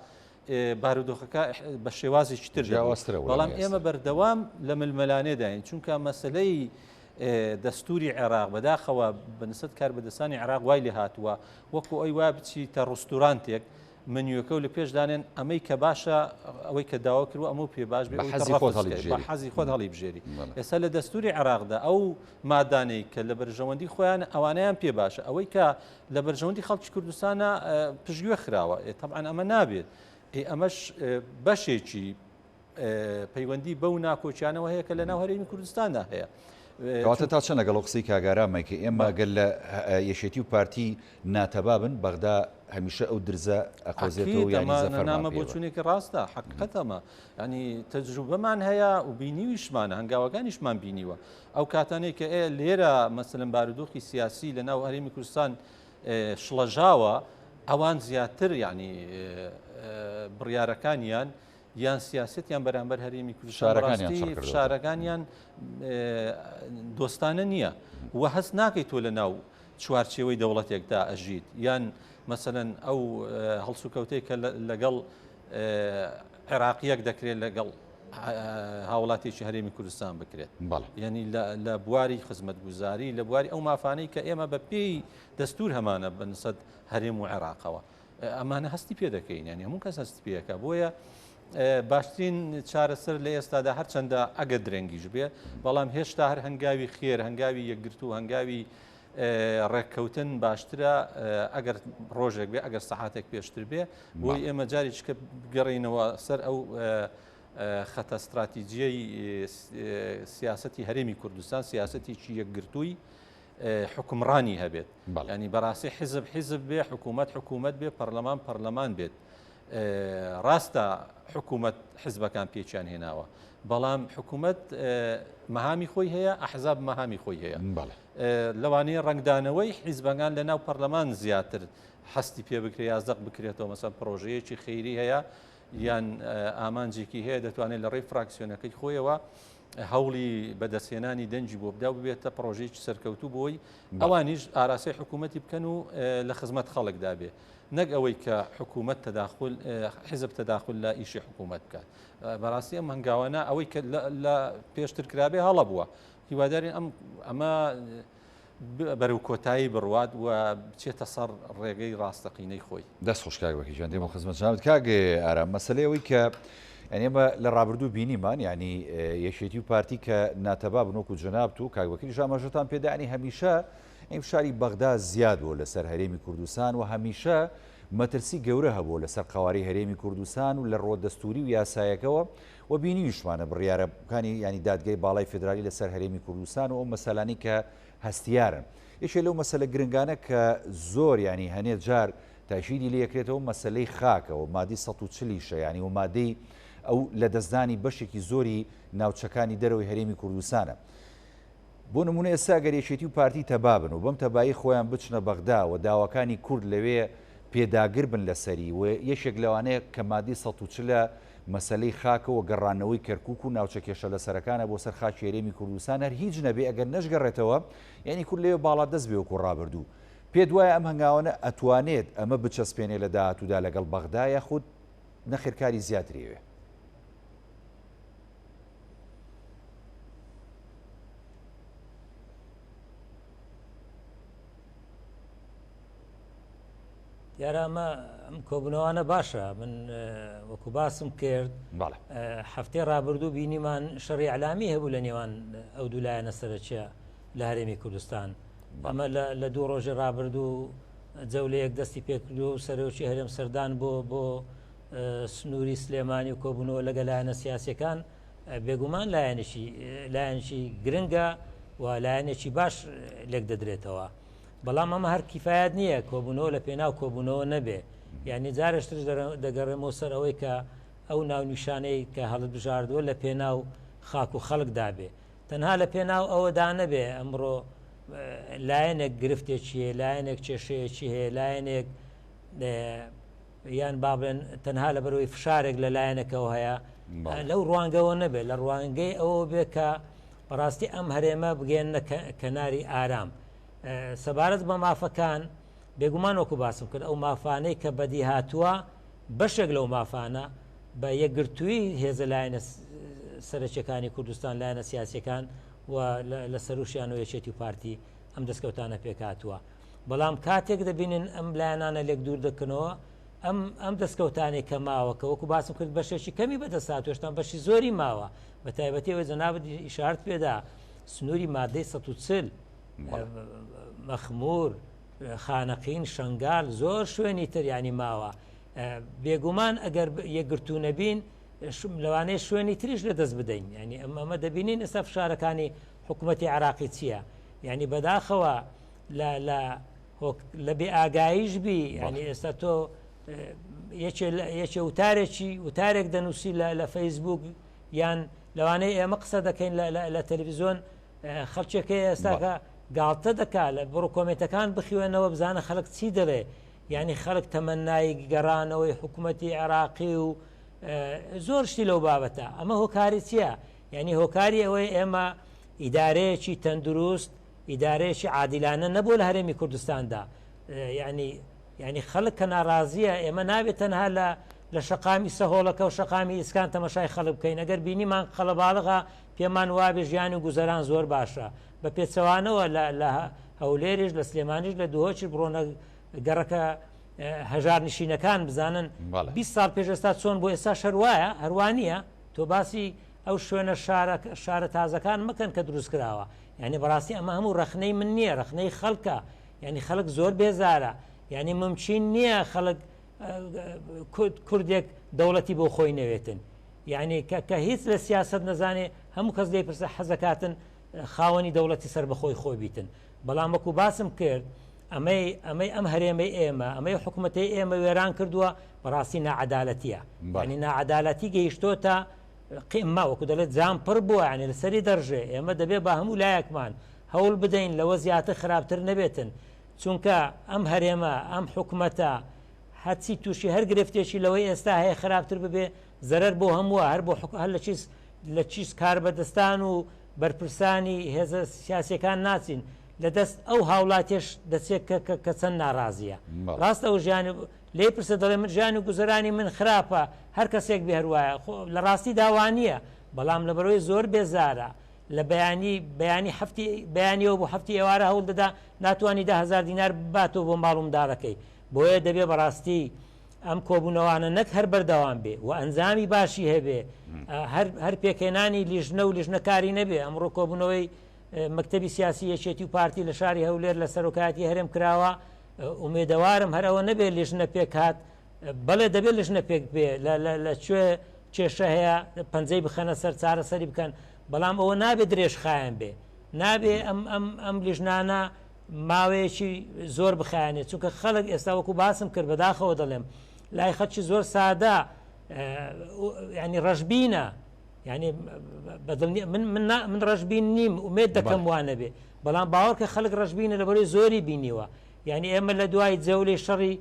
بارودۆخەکە بە شێوازێکی تر جیاوازترە بەڵام ئێمە بەردەوام لە ململانێداین چونکە مەسلەی دەستوری عێراق بەداخەوە بەنسەت کاربەدەستانی عێراق وای لێ هاتووە وەکو ئەوی وا بچیتە ڕستورانتێک منیوەکە و لە پێش دانێن ئەمەی کە باشە ئەوەی کە داوا کردوە ئەمە پێ باش بێ بە حەزی خۆت هەڵی بژێری ئێستا لە دەستوری عێراقدا ئەو مادانەی کە لە بەرژەوەندی خۆیان ئەوانیان پێ باشە ئەوەی کە لە بەرژەوەندی خەڵکی کوردستانە پشتگوێ خراوە تەبعەن ئەمە نابێت ئەمەش بەشێکی پەیوەندی بەو ناکۆکیانەوە هەیە کە لە ناو هەرێمی کوردستاندا هەیە. کەواتە تا چەند لەگەڵ ئەو قسەی کاک ئارامە کە ئێمە گەر لە یەکێتی و پارتی ناتەبا بن بەغدا هەمیشە ئەو درزە ئەقۆزێتەوە یانی زەفەرمان نامە بۆچوونێکی ڕاستە حقیقەت ئەمە ینی تەجروبەمان هەیە و بینیویشمانە هەنگاوەکانیشمان بینیوە ئەو کاتانەی کە ئێ لێرە مەسەلەن بارودۆخی سیاسی لە ناو هەرێمی کوردستان شڵەژاوە ئەوان زیاتر ینی بڕیارەکانیان یان سیاسەتیان بەرامبەر هەرێمی کوردستان بەڕاستی فشارەکانیان دۆستانە نییە و هەست ناکەیت تۆ لە ناو چوارچێوەی دەوڵەتێکدا ئەژیت یان مەسەلەن ئەو هەڵسوکەوتەی کە لەگەڵ عێراقیەک دەکرێت لەگەڵ. هاوڵاتێکی هەرێمی کوردستان بکرێت. یعنی لە بواری خزمەتگوزاری، لە بواری ئەو مافانەی کە ئێمە بە پێی دەستور هەمانە بەنسەت هەرێم و عێراقەوە ئەمانە هەستی پێ دەکەین، یعنی هەموو کەس هەستی پێەکە. بۆیە باشترین چارەسەر لە ئێستادا هەرچەندە ئەگەر درەنگیش بێ، بەڵام هێشتا هەر هەنگاوی خێر، هەنگاوی یەکگرتوو، هەنگاوی ڕێککەوتن باشترە، ئەگەر ڕۆژێک بێ، ئەگەر سەعاتێک پێشتر بێ، بۆی ئێمە جارێکیکە بگەڕێینەوە سەر ئەو خەتە ستراتیجیەی سیاسەتی هەرێمی کوردستان، سیاسەتێکی یەکگرتووی حکومڕانی هەبێت. ینی بەڕاستی حیزب حیزب بێ، حکوومەت حکوومەت بێ، پەرلەمان پەرلەمان بێت. ڕاستە حکوومەت حیزبەکان پێکیان هێناوە، بەڵام حکوومەت مەهامی خۆی هەیە، ئەحزاب مەهامی خۆی هەیە. لەوانەیە ڕەنگدانەوەی حیزبەکان لە ناو پەرلەمان زیاتر هەستی پێ بکرێت یا زەق بکرێتەوە. مەسەن پرۆژەیەکی خەیری هەیە یان ئامانجێکی هەیە، دەتوانێت لە ڕێی فراکسیۆنەکەی خۆیەوە هەوڵی بەدەستهێنانی دەنگی بۆ بدا و ببێتە پرۆژەیەکی سەرکەوتوو بۆی ئەوانیش ئاراستەی حکوومەتی بکەن و لە خزمەت خەڵکدا بێ، نەک ئەوەی کە حکوومەت تەداخل، حیزب تەداخل لە ئیشی حکوومەت بکات. بەڕاستی ئەم هەنگاوانە ئەوەی کە لە پێشتر کرابێ هەڵە بووە. هیوادارین ئەم ئەمە بەرەو کۆتایی بڕوات و بچێتە سەر ڕێگەی ڕاستەقینەی خۆی. دەست خۆش کاک بەکر گیان، دێمەوە خزمەت جەنابت. کاک ئارام، مەسەلەی ئەوەی کە یانی ئێمە لە ڕابردوو بینیمان یانی یەکێتی و پارتی کە ناتەبا بن وەکو جەنابت و کاک بەکریش ئاماژەتان پێدا، یانی هەمیشە یانی فشاری بەغدا زیاد بووە لەسەر هەرێمی کوردستان و هەمیشە مەترسی گەورە هەبووە لەسەر قەوارەی هەرێمی کوردستان و لە ڕووە دەستووری و یاسایەکەوە و بینیویشمانە بڕیارەکانی یانی دادگای باڵای فیدرالی لەسەر هەرێمی کوردستان و ئەو مەسەلانەی کە هەستیارن. یەکێ لەو مەسەلە گرنگانە کە زۆر یانی هەنێ جار تاکیدی لێکرێتەوە مەسەلەی خاکە و مادەی 140 یشە یانی و مادەی ئەو لەدەستدانی بەشێکی زۆری ناوچەکانی دەرەوەی هەرێمی کوردستانە. بۆ نمونە ئێستا گەر یەکێتی و پارتی تەبا بن و بەم تەبایی خۆیان بچنە بەغدا و داواکانی کورد لەوێ پێداگر بن لەسەری و یەکێک لەوانەیە کە مادەی 140 مەسەلەی خاکە و گەڕانەوەی کەرکوک و ناوچە کێشەلەسەرەکانە بۆ سەر خاکی هەرێمی کوردستان هەر هیچ نەبێ ئەگەر نەشگەڕێتەوە یانی کورد لەوێ باڵادەست بێ وەکو ڕابردوو. پێت وایە ئەم هەنگاوانە ئەتوانێت ئەمە بچەسپێنێ لە داهاتوودا لەگەڵ بەغدا یاخود نەخێر کاری زیاتری ئەوێ؟ دیارە ئەمە ئەم کۆبوونەوانە باشە من وەکو باسم کرد هەفتەی ڕابردوو بینیمان شەڕی ئەلامی هەبوو لە نێوان ئەو دوو لایەنە سەرەکیە لە هەرێمی کوردستان ئەمە لە دوو ڕۆژی ڕابردوو جەولەیەک دەستی پێکردو و سەرۆکی هەرێم سەردان بۆ بۆ سنووری سلێمانی و کۆبوونەوە لەگە لایەنە سیاسەکان بێگومان لایەنێکی لایەنێکی گرنگە و لایەنێکی باش لێک دەدرێتەوە. بەڵام ئەمە هەر کیفایەت نییە کۆبوونەوە لە پێناو کۆبوونەوە نەبێ یعنی جارێکتر دەگەڕێمەوە سەر ئەوەی کە ئەو ناونیشانەی کە هەڵت بژاردووە لە پێناو خاک و خەڵکدا بێ تەنها لە پێناو ئەوەدا نەبێ ئەمڕۆ لایەنێک گرفتێکی هەیە لایەنێک کێشەیەکی هەیە لایەنێک یان با بڵێن تەنها لەبەرەوەی فشارێک لە لایەنەکەەوە هەیە لەو ڕوانگەوە نەبێت لە ڕوانگەی ئەوە بێ کە بەڕاستی ئەم هەرێمە بگەێنە کەناری ئارام سەبارەت بە مافەکان بێگومان وەکو باسم کرد ئەو مافانەی کە بەدی هاتووە بەشێک لەو مافانە بە یەکگرتووی هێزە لایەنە سەرەکیەکانی کوردستان لایەنە سیاسەکان و لە سەروشیان و یەکێتی و پارتی ئەم دەستکەوتانە پێکهاتووە بەڵام کاتێک دەبینن ئەم لایەنانە لێک دوور دەکەنەوە ئەم ئەم دەستکەوتانێک کە ماوە کە وەکو باسم کرد بەشێکی کەمی بەدەست هاتووە بەشی زۆری ماوە بە تایبەتی ئەوەی جەنابت ئیشارت پێدا سنووری مادەی 140 مەخمور خانەقین شنگال زۆر شوێنی تر ینی ماوە بێگومان ئەگەر یەکگرتوو نەبین لەوانەیە شوێنی تریش لە دەست بدەین ینی ئەم ئەمە دەبینین ئێستا فشارەکانی حکوومەتتی عراقی چییە ینی بەداخەوە لە لە لە بێ ئاگاییش بی ینی ئێستا تۆ یەکێ وتارێکی وتارێک دەنووسی لە فەیسبوک یان لەوانەیە ئێمە قسە دەکەین لە تەلەڤیزیۆن خەڵکێکەیە ئێستاکە گاڵتە دەکا لە بڕۆ کۆمێنتەکان بخوێنەوە بزانە خەڵک چی دەڵێ یعنی خەڵک تەمەنای گەڕانەوەی حکوومەتی عێراقی و زۆر شتی لەو بابەتە ئەمە هۆکاری چییە؟ یعنی هۆکاری ئەوەی ئێمە ئیدارەیەکی تەندروست ئیدارەیەکی عادیلانە نەبوو لە هەرێمی کوردستاندا یعنی یعنی خەڵک کە ناڕازیە ئێمە نابێت تەنها لە لە شەقامی سەهۆڵەکە و شەقامی ئیسکان تەمەشای خەڵک بکەین ئەگەر بینیمان قەڵەباڵغە پێمان وابێ ژیان و گوزەران زۆر باشە بە پێچەوانەوە لە لە هەولێریش لە سلێمانیش لە دهۆکیش بڕۆنە گەڕەکە هەژار نشینەکان بزانن 20 ساڵ پێش ئێستا چۆن بۆ ئێستا شەروایە هەروانیە تۆ باسی ئەو شوێنە شارە شارە تازەکان مەکەن کە دروست کراوە یعنی بەڕاستی ئەمە هەموو ڕەخنەی من نییە ڕەخنەی خەڵکە یعنی خەڵک زۆر بێزارە یعنی ممکن نییە خەڵک کوردێک دەوڵەتی بۆ خۆی نەوێتن یعنی کە هیچ لە سیاست نەزانێ هەموو کەس لێ پرسە حەزەکاتن خاوەنی دەوڵەتی سەربەخۆی خۆی بیتن بەڵام وەکو باسم کرد ئەمەی ئەمەی ئەم هەرێمەی ئێمە ئەمەی حکوومەتەی ئێمە وێران کردووە بەڕاستی ناعەدالەتیە ینی ناعەدالەتی گەیشتۆتە قیمە وەکو دەڵێت جام پڕ بووە ینی لەسەری دەڕژێ ئێمە دەبێ بە هەموو لایەکمان هەوڵ بدەین لەوە زیاتر خراپتر نەبێتن چونکە ئەم هەرێمە ئەم حکومەتە هەرچی تووشی هەر گرفتێکی لەوەی ئێستا هەیە خراپتر ببێ زەرەر بۆ هەمووە هەر بۆ هەر لە چیز لە چیز کاربەدەستان و بەرپرسانی هێزە سیاسیەکان ناچین لە دەست ئەو هاوڵاتیەش دەچێت کە کە کە چەند ناڕازیە ڕاستە ئەو ژیانی لێی پرسە دەڵێ من ژیان و گوزەرانی من خراپە هەر کەسێک بێ هەروایە خۆ لە ڕاستی داوانیە بەڵام لە بەرەوەی زۆر بێزارە لە بەیانی بەیانی هەفتی بەیانیەوە بۆ هەفتی ئێوارە هەوڵ دەدا ناتوانانی 10هزار دینار باتەوە بۆ ماڵ و منداڵەکەی بۆیە دەبێ بەڕاستی ئەم کۆبوونەوانە نەک هەر بەردەوام بێ و ئەنجامی باشی هەبێ هەر پێکهێنانی لیژنە و لیژنە کاری نەبێ ئەمڕۆ کۆبوونەوەی مەکتەبی سیاسی یەکێتی و پارتی لە شاری هەولێر لە سەرۆکایەتی هەرێم کراوە ئومێدەوارم هەر ئەوە نەبێ لیژنە پێکهات بەڵێ دەبێت لیژنە پێک بێ لە کوێ کێشە هەیە پەنجەی بخەنە سەر چارەسەری بکەن بەڵام ئەوە نابێت درێژخایەن بێ نابێ ئەم ئەم ئەم لیژنانە ماوەیەکی زۆر بخایەنێت چونکە خەڵک ئێستا وەکو باسم کرد بەداخەوە دەڵێم لای خەڵکی زۆر سادە ینی ڕەشبینە ینی بەدڵنی من من من ڕەشبین نیم ئومێد دەکەم وانەبێ بەڵام باوەڕکە خەڵک ڕەشبینە لە بەرەی زۆری بینیوە یعنی ئێمە لە دوای جەولەی شەڕی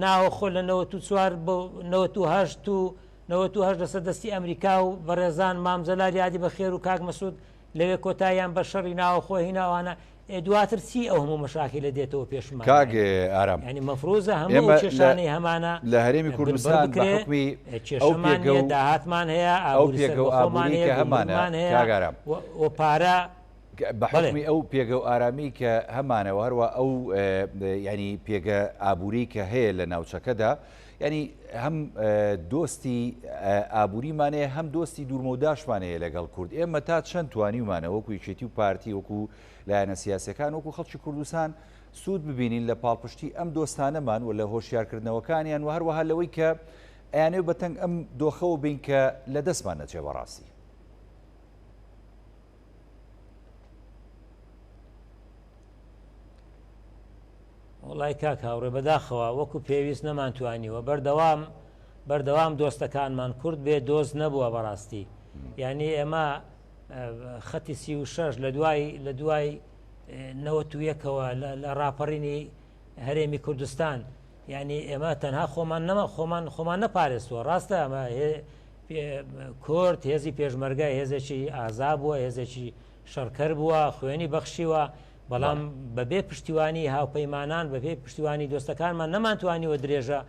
ناوەخۆ لە 94 بۆ 98 و 98 لەسەر دەستی ئەمریکا و بەڕێزان مامجەلال یادی بەخێر و کاک مەسود لەوێ کۆتاییان بە شەڕی ناوەخۆ هینا ئەوانە ئێ دواتر چی ئەو هەموو مەشاکیلە دێتەوە پێشمان کاک ئارام یانی مەفروزە هەموو ئێمە ئەو لە کێشانەی هەمانە لە هەرێمی بنبڕ کوردستان بە بکرێ حوکمی ئەو کێشەمان پێگە نییە و داهاتمان هەیە ئەو ئابووری پێگە و سەربەخۆمان ئابووری هەیە کە هەمانە گومرگمان هەیە کاک ئارام و و پارە بە بەڵێ حوکمی ئەو پێگە و ئارامی کە هەمانە و هەروە ئەو یانی پێگە ئابووری کە هەیە لە ناوچەکەدا یانی هەم دۆستی ئابووریمان هەیە هەم دۆستی دوورمەوداشمان هەیە لەگەڵ کورد ئێمە تا چەند توانیومانە وەکو یەکێتی و پارتی وەکو لایەنە سیاسەکان وەکو خەڵکی کوردستان سوود ببینین لە پاڵپشتی ئەم دۆستانەمان و لە هۆشیارکردنەوەکانیان و هەروەها لەوەی کە ئەیانەوێت بەتەنگ ئەم دۆخەوە بین کە لە دەستمان نەچێ بەڕاستی. وەڵای کاک هاوڕێ بەداخەوە وەکو پێویست نەمانتوانیوە بەردەوام بەردەوام دۆستەکانمان کورد بێ دۆست نەبووە بەڕاستی یعنی ئێمە خەتی 36 لە دوای لە دوای نەوەتویەکەوە لە ڕاپەڕینی هەرێمی کوردستان یعنی ئێمە تەنها خۆمان نەما خۆمان خۆمان نەپارێستووە ڕاستە ئەمە کورد هێزی پێشمەرگە هێزێکی ئازا بووە هێزێکی شەڕکەر بووە خوێنی بەخشیوە بەڵام بەبێ پشتیوانی هاوپەیمانان بەبێ پشتیوانی دۆستەکانمان نەمانتوانیوە درێژە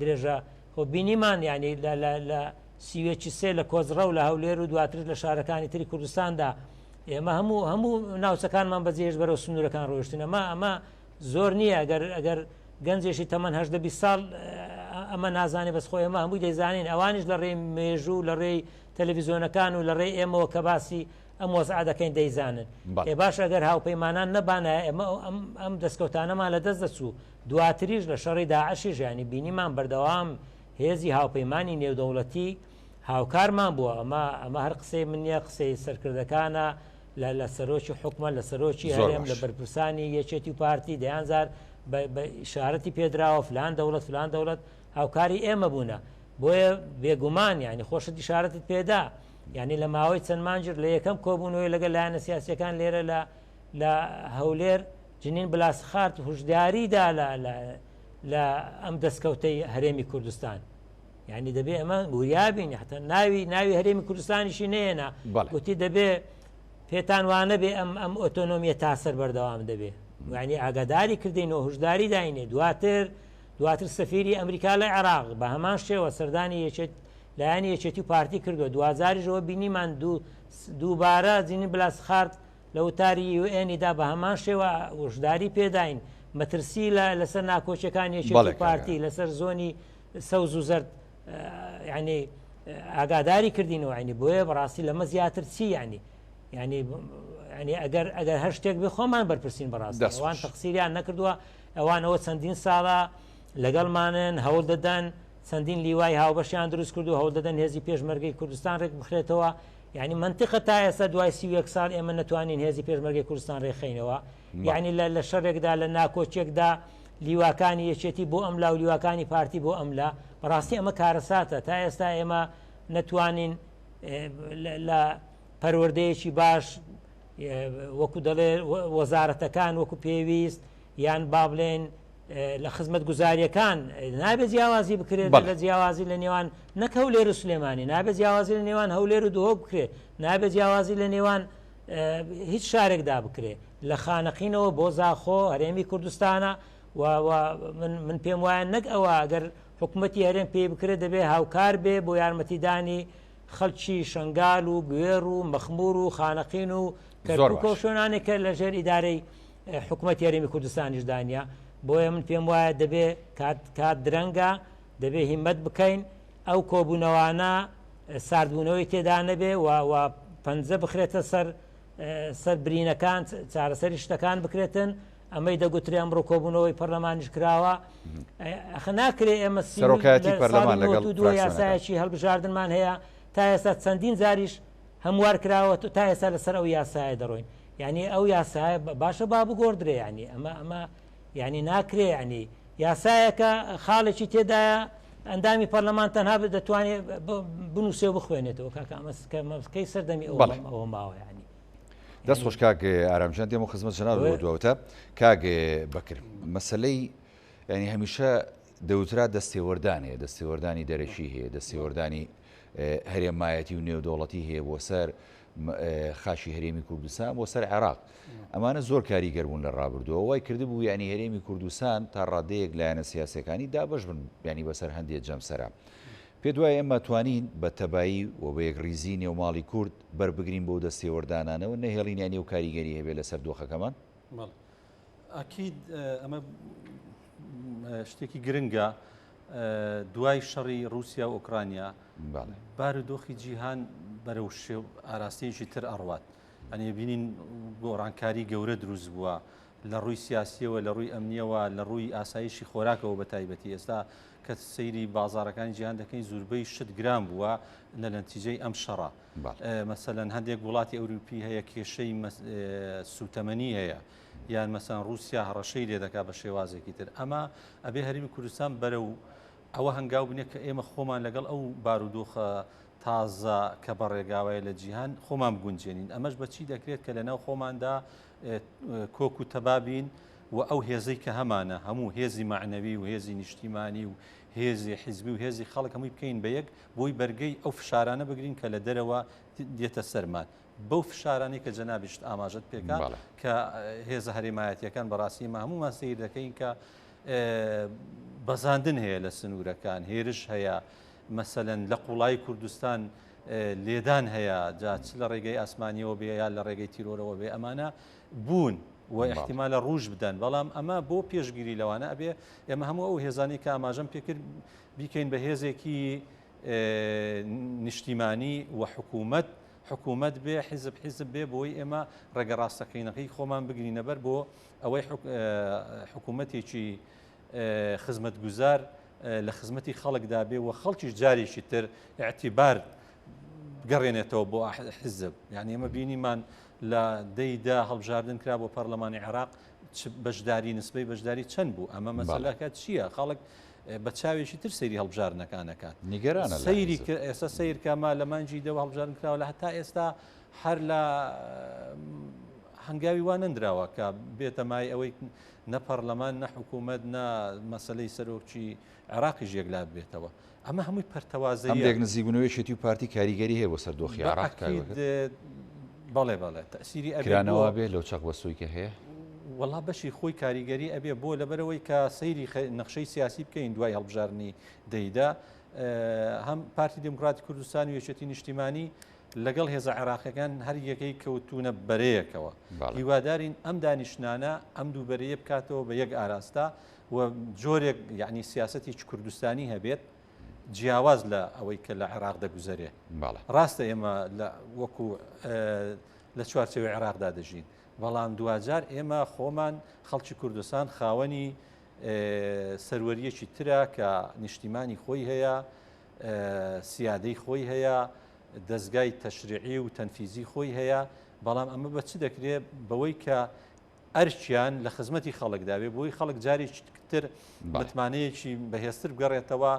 درێژە خۆ بینیمان یعنی لە لە لە سیوێکی سێ لە کۆزڕە و لە هەولێر و دواتر لە شارەکانی تری کوردستاندا ئێمە هەموو هەموو ناوچەکانمان بەجێهێشت بەرەو سنوورەکان ڕۆیشتن ئەمە ئەمە زۆر نییە ئەگەر ئەگەر گەنجێکی تەمەن هەشدە 20 ساڵ ئەمە نازانێ بەس خۆ ئێمە هەمووی دەیزانین ئەوانیش لە ڕێی مێژوو لە ڕێی تەلەڤیزیۆنەکان و لە ڕێی ئێمەوە کە باسی ئەم وەزعە دەکەین دەیزانن. ئێ باشە گەر هاوپەیمانان نەبانایە ئێمە ئەم ئەم دەستکەوتانەمان لە دەست دەچوو. دواتریش لە شەڕی داعشیش یانی بینیمان بەردەوام هێزی هاوپەیمانی نێودەوڵەتی هاوکارمان بووە. ئەمە ئەمە هەر قسەی من نییە قسەی سەرکردەکانە لە لە سەرۆکی حکومەت لە سەرۆکی زۆر هەرێم لە باش. بەرپرسانی یەکێتی و پارتی دەیان جار بە بە ئیشارەتی پێدراوە فلان دەوڵەت فلان دەوڵەت هاوکاری ئێمە بوونە. بۆیە بێگومان یانی خۆشت ئیشارەتت پێدا یانی لە ماوەی چەند مانگێک لە یەکەم کۆبوونەوەی لەگەڵ لایەنە سیاسیەکان لێرە لە لە هەولێر جنین بلاسخارت هوشداری دا لە لە لە ئەم دەستکەوتەی هەرێمی کوردستان یعنی دەبێ ئەمە وریابین حتا ناوی ناوی هەرێمی کوردستانیشی نێنا گوتی دەبێ پێتان وانەبێ ئەم ئەم ئۆتۆنۆمیە تاسەر بەردەوام دەبێ یعنی ئاگاداری کردین و هوشداری داینێ دواتر. دواتر سەفیری ئەمریکا لە عێراق بە هەمان شێوە سەردانی یەکێت لایەنی یەکێتی و پارتی کردووە دواجاریش ئەوە بینیمان دوو دووبارە جینی بلاسخارت لە وتاری UN دا بە هەمان شێوە وشداری پێداین مەترسی لە لەسەر ناکۆکیەکان یەکێتی بەڵێ و کاک پارتی ئارام. لەسەر زۆنی سەوز و زەرد یعنی ئاگاداری کردینەوە ینی بۆیە بەڕاستی لەمە زیاتر چی ینی ینی ینی ئەگەر ئەگەر هەر شتێک بێ خۆمان بەرپرسین بەڕاستی دەست ئەوان خۆش. تەقسیریان نەکردووە ئەوانەوە چەندین ساڵە لەگەڵمانن هەوڵ دەدەن چەندین لیوای هاوبەشیان دروست کردو هەوڵ دەدەن هێزی پێشمەرگەی کوردستان ڕێک بخرێتەوە یعنی منطقە تا ئێستا دوای 31 ساڵ ئێمە نەتوانین هێزی پێشمەرگەی کوردستان ڕێکخەینەوە یعنی لە لە شەڕێکدا لە ناکۆکیەکدا لیواکانی یەکێتی بۆ ئەم لا و لیواکانی پارتی بۆ ئەم لا بەڕاستی ئەمە کارەساتە تا ئێستا ئێمە نەتوانین لە پەروەردەیەکی باش وەکو دەڵێ وەزارەتەکان وەکو پێویست یان با بڵێن لە خزمەت گوزاریەکان نابێت جیاوازی بکرێت لە جیاوازی لە نێوان نەک هەولێر و سلێمانی نابێت جیاوازی لە نێوان هەولێر و دهۆک بکرێت نابێت جیاوازی لە نێوان هیچ شارێکدا بکرێت لە خانەقینەوە بۆ زاخۆ هەرێمی کوردستانە و من من پێم وایە نەک ئەوە ئەگەر حکوومەتی هەرێم پێی بکرێت دەبێت هاوکار بێ بۆ یارمەتیدانی خەڵکی شنگال و گوێڕ و مەخمور و خانەقین و کەرکوک و شوێنانێک کە لەژێر ئیدارەی حکوومەتی هەرێمی کوردستانیش دانە بۆیە من پێم وایە دەبێ کات کات درەنگە دەبێ هیمەت بکەین ئەو کۆبوونەوانە ساردبوونەوەی تێدا نەبێ و و پەنجە بخرێتە سەر سەر برینەکان چارەسەری شتەکان بکرێتن ئەمەی دەگوترێ ئەمڕۆ کۆبوونەوەی پەرلەمانیش کراوە ئەخە ناکرێ ئێمە سەرۆکایەتی پەرلەمان لەگەڵ دوو یاسایەکی هەڵبژاردنمان هەیە تا ئێستا چەندین جاریش هەموار کراوە تا ئێستا لەسەر ئەو یاسایە دەڕۆین یعنی ئەو یاسایە باشە با بگۆڕدرێ ینی ئەمە ئەمە یعنی ناکرێ ینی یاسایەکە خاڵێکی تێدایە ئەندامی پەرلەمان تەنها دەتوانێت بنووسێ و بخوێنێتەوە کاکە ئەمە کەی سەردەمی ئەوە ماوە ینی دەست خۆش کاک ئارام جان دێمەوە خزمەت جەناب بۆ دواوتە کاک بەکر مەسلەی ینی هەمیشە دەوترا دەستێوەردان هەیە دەستێوەردانی دەرەکی هەیە دەستێوەردانی هەرێمایەتی و نێودەوڵەتی هەیە بۆ سەر خاشی هەرێمی کوردستان بۆ سەر عێراق ئەمانە زۆر کاریگەر بوون لە ڕابردووە وای کردبوو ینی هەرێمی کوردستان تا ڕادەیەک لایەنە سیاسەکانی دابش بن ینی بەسەر هەندێک جەمسەرە پێت وایە ئێمە توانین بە تەبایی و بە یەکڕیزی نێو ماڵی کورد بەر بگرین بەو دەستێوەردانانە و نەهێڵین یانی ئەو کاریگەری هەبێ لەسەر دۆخەکەمان؟ بەڵێ ئەکید ئەمە شتێکی گرنگە دوای شەڕی رووسیا و ئۆکرانیا بارودۆخی جیهان بەرەو ئاراستەیەکی تر ئەڕوات ئەنێ بینین گۆڕانکاری گەورە دروست بووە لە ڕووی سیاسیەوە لە ڕووی ئەمنیەوە لە ڕووی ئاسایشی خۆراکەوە بە تایبەتی ئێستا کە سەیری بازاڕەکانی جیهان دەکەین زوربەی شت گران بووە لە نەتیجەی ئەم شەڕە مەسەلەن هەندێک وڵاتی ئەوروپی هەیە کێشەی سوتەمەنی هەیە یان مەسەن رووسیا هەڕەشەی لێ دەکات بە شێوازێکی تر ئەمە ئەبێ هەرمی کوردستان بەرە و ئەوە هەنگاو بنێ کە ئێمە خۆمان لەگەڵ ئەو بارودۆخە تازە کە بەڕێگاوەیە لە جیهان خۆمان بگونجێنین ئەمەش بەچی دەکرێت کە لەناو خۆماندا کۆک و تەبابین و ئەو هێزەی کە هەمانە هەموو هێزی مەعنەوی و هێزی نیشتیمانی و هێزی حیزبی و هێزی خەڵک هەمووی بکەین بە یەک بۆی بەرگەی ئەو فشارانە بگرین کە لە دەرەوە دێتە سەرمان بەو فشارانەی کە جەنابیشت ئاماژەت پێکا کە هێزە هەرێمایەتیەکان بەڕاستی ئێمە هەموومان سەیر دەکەین کە بەزاندن هەیە لە سنوورەکان هێرش هەیە مەسەلەن لە قوڵایی کوردستان لێدان هەیە جا چ لە ڕێگەی ئاسمانیەوە بێ یا لە ڕێگەی تیرۆرەوە بێ ئەمانە بوون و احتیمالە ڕووش بدەن بەڵام ئەمە بۆ پێشگیری لەوانە ئەبێ ئێمە هەموو ئەو هێزانی کە ئاماژەم پێکرد بیکەین بە هێزێکی نیشتیمانی و حکوومەت حکوومەت بێ حیزب حیزب بێ بۆی ئێمە ڕێگە ڕاستەقینەکەی خۆمان بگرینەبەر بۆ ئەوەی حکوومەتێکی خزمەتگوزار لە خزمەتی خەڵکدا بێ و خەڵکیش جارێکی تر ئیعتیبار بگەڕێنێتەوە بۆ حزب یعنی ئێمە بینیمان لە دەیدا هەڵبژاردن کرا بۆ پەرلەمانی عێراق بەشداری نسبەی بەشداری چەند بوو ئەمە مەسەلەکە چییە خەڵک بە چاوێکی تر سەیری هەڵبژاردنەکانەکات نیگەرانە سەیری ئێستا سیر کەمە لە مانجی دەوە هەڵبژاردن کراوە لە هەتا ئێستا هەر لە هەنگاوی وا نەندراوە کە بێتە مای ئەوەی نە پەڕلەمان نە حکوومەت نە مەسەلەی سەرۆکی عێراقیش یەکلا ببێتەوە. ئەمە هەمووی پەرتەوازەیە. ئەم لێک نزیکبوونەوەی یەکێتی و پارتی کاریگەری هەیە بۆ سەر دۆخی عێراق کاک بەکر؟ بەڵێ بەڵێ تەئسیری ئەبێت بۆ کرانەوە بێ لەو چەق بەستووی کە هەیە؟ وەڵا بەشی خۆی کاریگەری ئەبێ بۆ لەبەرەوەی کە سەیری نەخشەی سیاسی بکەین دوای هەڵبژاردنی دەیدا هەم پارتی دێموکراتی کوردستان و یەکێتی نیشتیمانی لەگەڵ هێزە عێراقیەکان هەر یەکەی کەوتونە بەرەیەکەوە هیوادارین ئەم دانیشتنانە ئەم دوو بەرەیە بکاتەوە بە یەک ئاراستە و جۆرێک یعنی سیاسەتی کوردستانی هەبێت جیاواز لە ئەوەی کە لە عێراق دەگوزەرێ ڕاستە ئێمە لە وەکو لە چوارچێوەی عێراقدا دەژین بەڵام دواجار ئێمە خۆمان خەڵکی کوردستان خاوەنی سەروەریەکی ترە کە نیشتیمانی خۆی هەیە سیادەی خۆی هەیە دەستگای تەشریعی و تەنفیزی خۆی هەیە بەڵام ئەمە بە چ دەکرێت بەوەی کە ئەرکیان لە خزمەتی خەڵکدا بێ بۆی خەڵک جارێکی تر متمانەیەکی بەهێزتر بگەڕێتەوە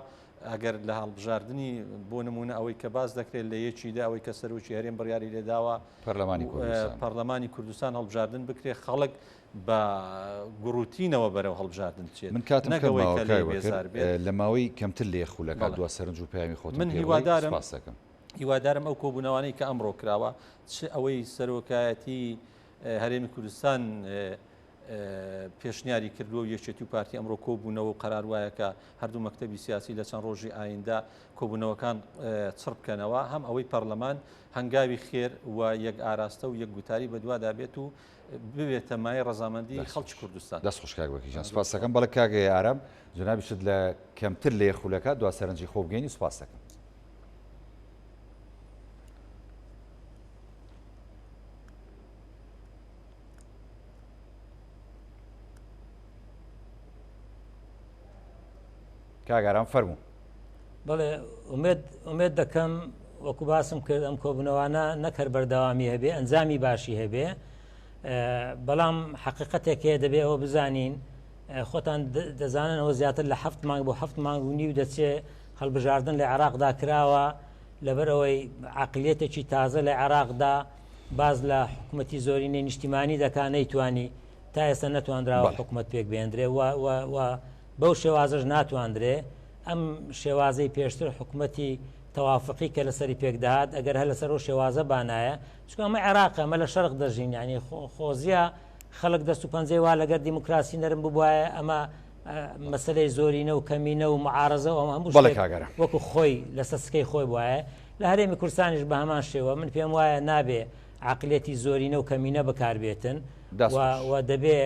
ئەگەر لە هەڵبژاردننی بۆ نمونە ئەوەی کە باس دەکرێت لە یەکیدا ئەوەی کە سەرۆکی هەرێم بڕیاری لێداوە پەرلەمانی کوردستان پەرلەمانی کوردستان هەڵبژاردن بکرێت خەڵک بە گوڕوتینەوە بەرەو هەڵبژاردن بچێت من کاتم نەک کەم ئەوەی ماوە کە لێی کاک بەکر بێزار بێت. لە ماوەی کەمتر لە یەک خولەکا بەڵێ. دوا سەرنج و پەیامی خۆتم من پێ بڵێی هیوادارم سپاست دەکەم. هیوادارم ئەو کۆبوونەوانەی کە ئەمڕۆ کراوە چ ئەوەی سەرۆکایەتی هەرێمی کوردستان پێشنیاری کردووە و یەکێتی و پارتی ئەمڕۆ کۆبوونەوە و قەرار وایە کە هەردوو مەکتەبی سیاسی لە چەند ڕۆژی ئایندە کۆبوونەوەکان چڕ بکەنەوە هەم ئەوەی پەرلەمان هەنگاوی خێر و یەک ئاراستە و یەک گوتاری بەدوادا بێت و ببێتە مایەی ڕەزامەندی خەڵکی کوردستان. دەست خۆش کاک بەکر گیان سوپاست دەکەم. بەڵێ کاک ئارام جەنابیشت لە کەمتر لە یەک خولەکە دوا سەرنجی خۆ بگەینی سوپاست دەکەم. کاک ئارام فەرموو. بەڵێ ئومێد ئومێد دەکەم وەکو باسم کرد ئەم کۆبوونەوانە نەک هەر بەردەوامی هەبێ ئەنجامی باشی هەبێ بەڵام حقیقەتێک هەیە دەبێ ئەوە بزانین خۆتان دەزانن ئەوە زیاتر لە هەفت مانگ بۆ هەفت مانگ و نیو دەچێ هەڵبژاردن لە عێراقدا کراوە لەبەر ئەوەی عقلیەتێکی تازە لە عێراقدا باز لە حکوومەتی زۆرینەی نیشتیمانی دەکا نەیتوانی تا ئێستا نەتواندراوە حکوومەت پێک بێندرێ و بەو شێوازەش ناتواندرێ ئەم شێوازەی پێشتر حکومەتی تەوافقی کە لەسەری پێک دەهات ئەگەر هەر لەسەر ئەو شێوازە بانایە چونکە ئەمە عێراقە ئەمە لە شەرق دەژین یعنی خۆزیە خەڵک دەست و پەنجەی وا لەگەر دیموکراسی نەرم ببوایە ئەمە مەسلەی زۆرینە و کەمینە و معارەزە و ئەمە هەموو بەڵێ شتێک کاک ئارام. وەکو خۆی لەسەر سکەی خۆی بوایە لە هەرێمی کوردستانیش بە هەمان شێوە من پێم وایە نابێ عەقلیەتی زۆرینە و کەمینە بەکاربێتن دەست و خۆش. و دەبێ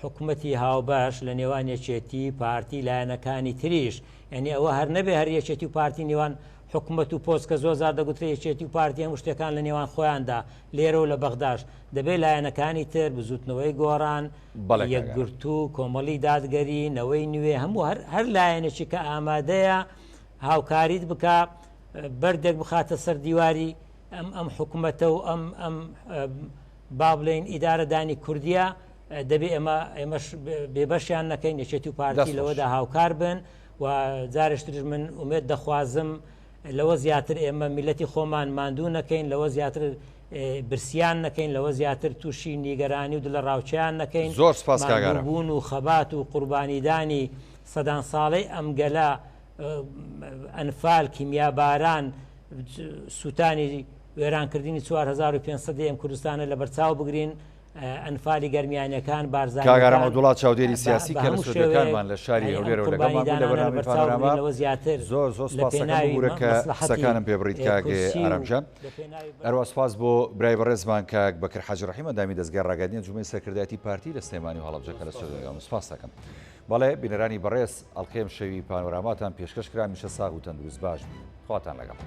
حکومەتی هاوبەش لە نێوان یەکێتی، پارتی، لایەنەکانی تریش، یانی ئەوە هەر نەبێ هەر یەکێتی و پارتی نێوان حکومەت و پۆست کە زۆر جار دەگوترێ یەکێتی و پارتی هەموو شتەکان لە نێوان خۆیاندا لێرە و لە بەغداش دەبێ لایەنەکانی تر بزوتنەوەی گۆڕان، بەڵێ کاک ئارام. یەکگرتوو، کۆمەڵی دادگەری، نەوەی نوێ هەموو هەر هەر لایەنێکی کە ئامادەیە هاوکاریت بکا بەردێک بخاتە سەر دیواری ئەم ئەم حکومەتە و ئەم ئەم با بڵێین ئیدارەدانی کوردیە دەبێ ئێمە ئێمەش بێبەشیان نەکەین یەکێتی و پارتی لەوەدا هاوکار بن و جارشترش من ئومێد دەخوازم لەوە زیاتر ئێمە میلەتی خۆمان ماندوو نەکەین لەوە زیاتر برسیان نەکەین لەوە زیاتر تووشی نیگەرانی و دلە ڕاوچیان نەکەین زۆر سپاس بوون و خەبات و قوربانیدانی سەدان ساڵەی ئەم گەلە ئەنفال کیمیاباران سووتانی وێرانکردنی 4500 ئەم کوردستانە لەبەرچاو بگرین ئەنفالی گەرمیانەکان کاک ئارام بارزانیەکان عەبدوڵا چاودێری بە سیاسی بە کە لە هەموو شێوەیەک ستۆدیۆکانمان لە شاری یانی ئەم هەولێرەوە لەگەڵمان بوو لە قوربانیدانانە بەرنامەی لەبەرچاو بگرین پانۆراما لەوە زیاتر زۆر زۆر لە سپاس دەکەم پێناوی ببورە کە مەسلحەتی قسەکانم پێ بڕیت کاک کورسی و ئارام گیان لە پێناوی هەروە سپاس بۆ برای بەڕێزمان کاک بەکر حاجی ڕەحیم ئەندامی دەزگای ڕاگەیاندنی ئەنجومەنی سەرکردایەتی پارتی لە سلێمانی و هەڵەبجە کە لە ستۆدیۆ لەگەڵم سپاس دەکەم بەڵێ بینەرانی بەڕێز ئەڵقەی ئەمشەوی پانۆراماتان پێشکەش کرا هەمیشە ساغ و تەندروست باش بن خواتان لەگەڵ.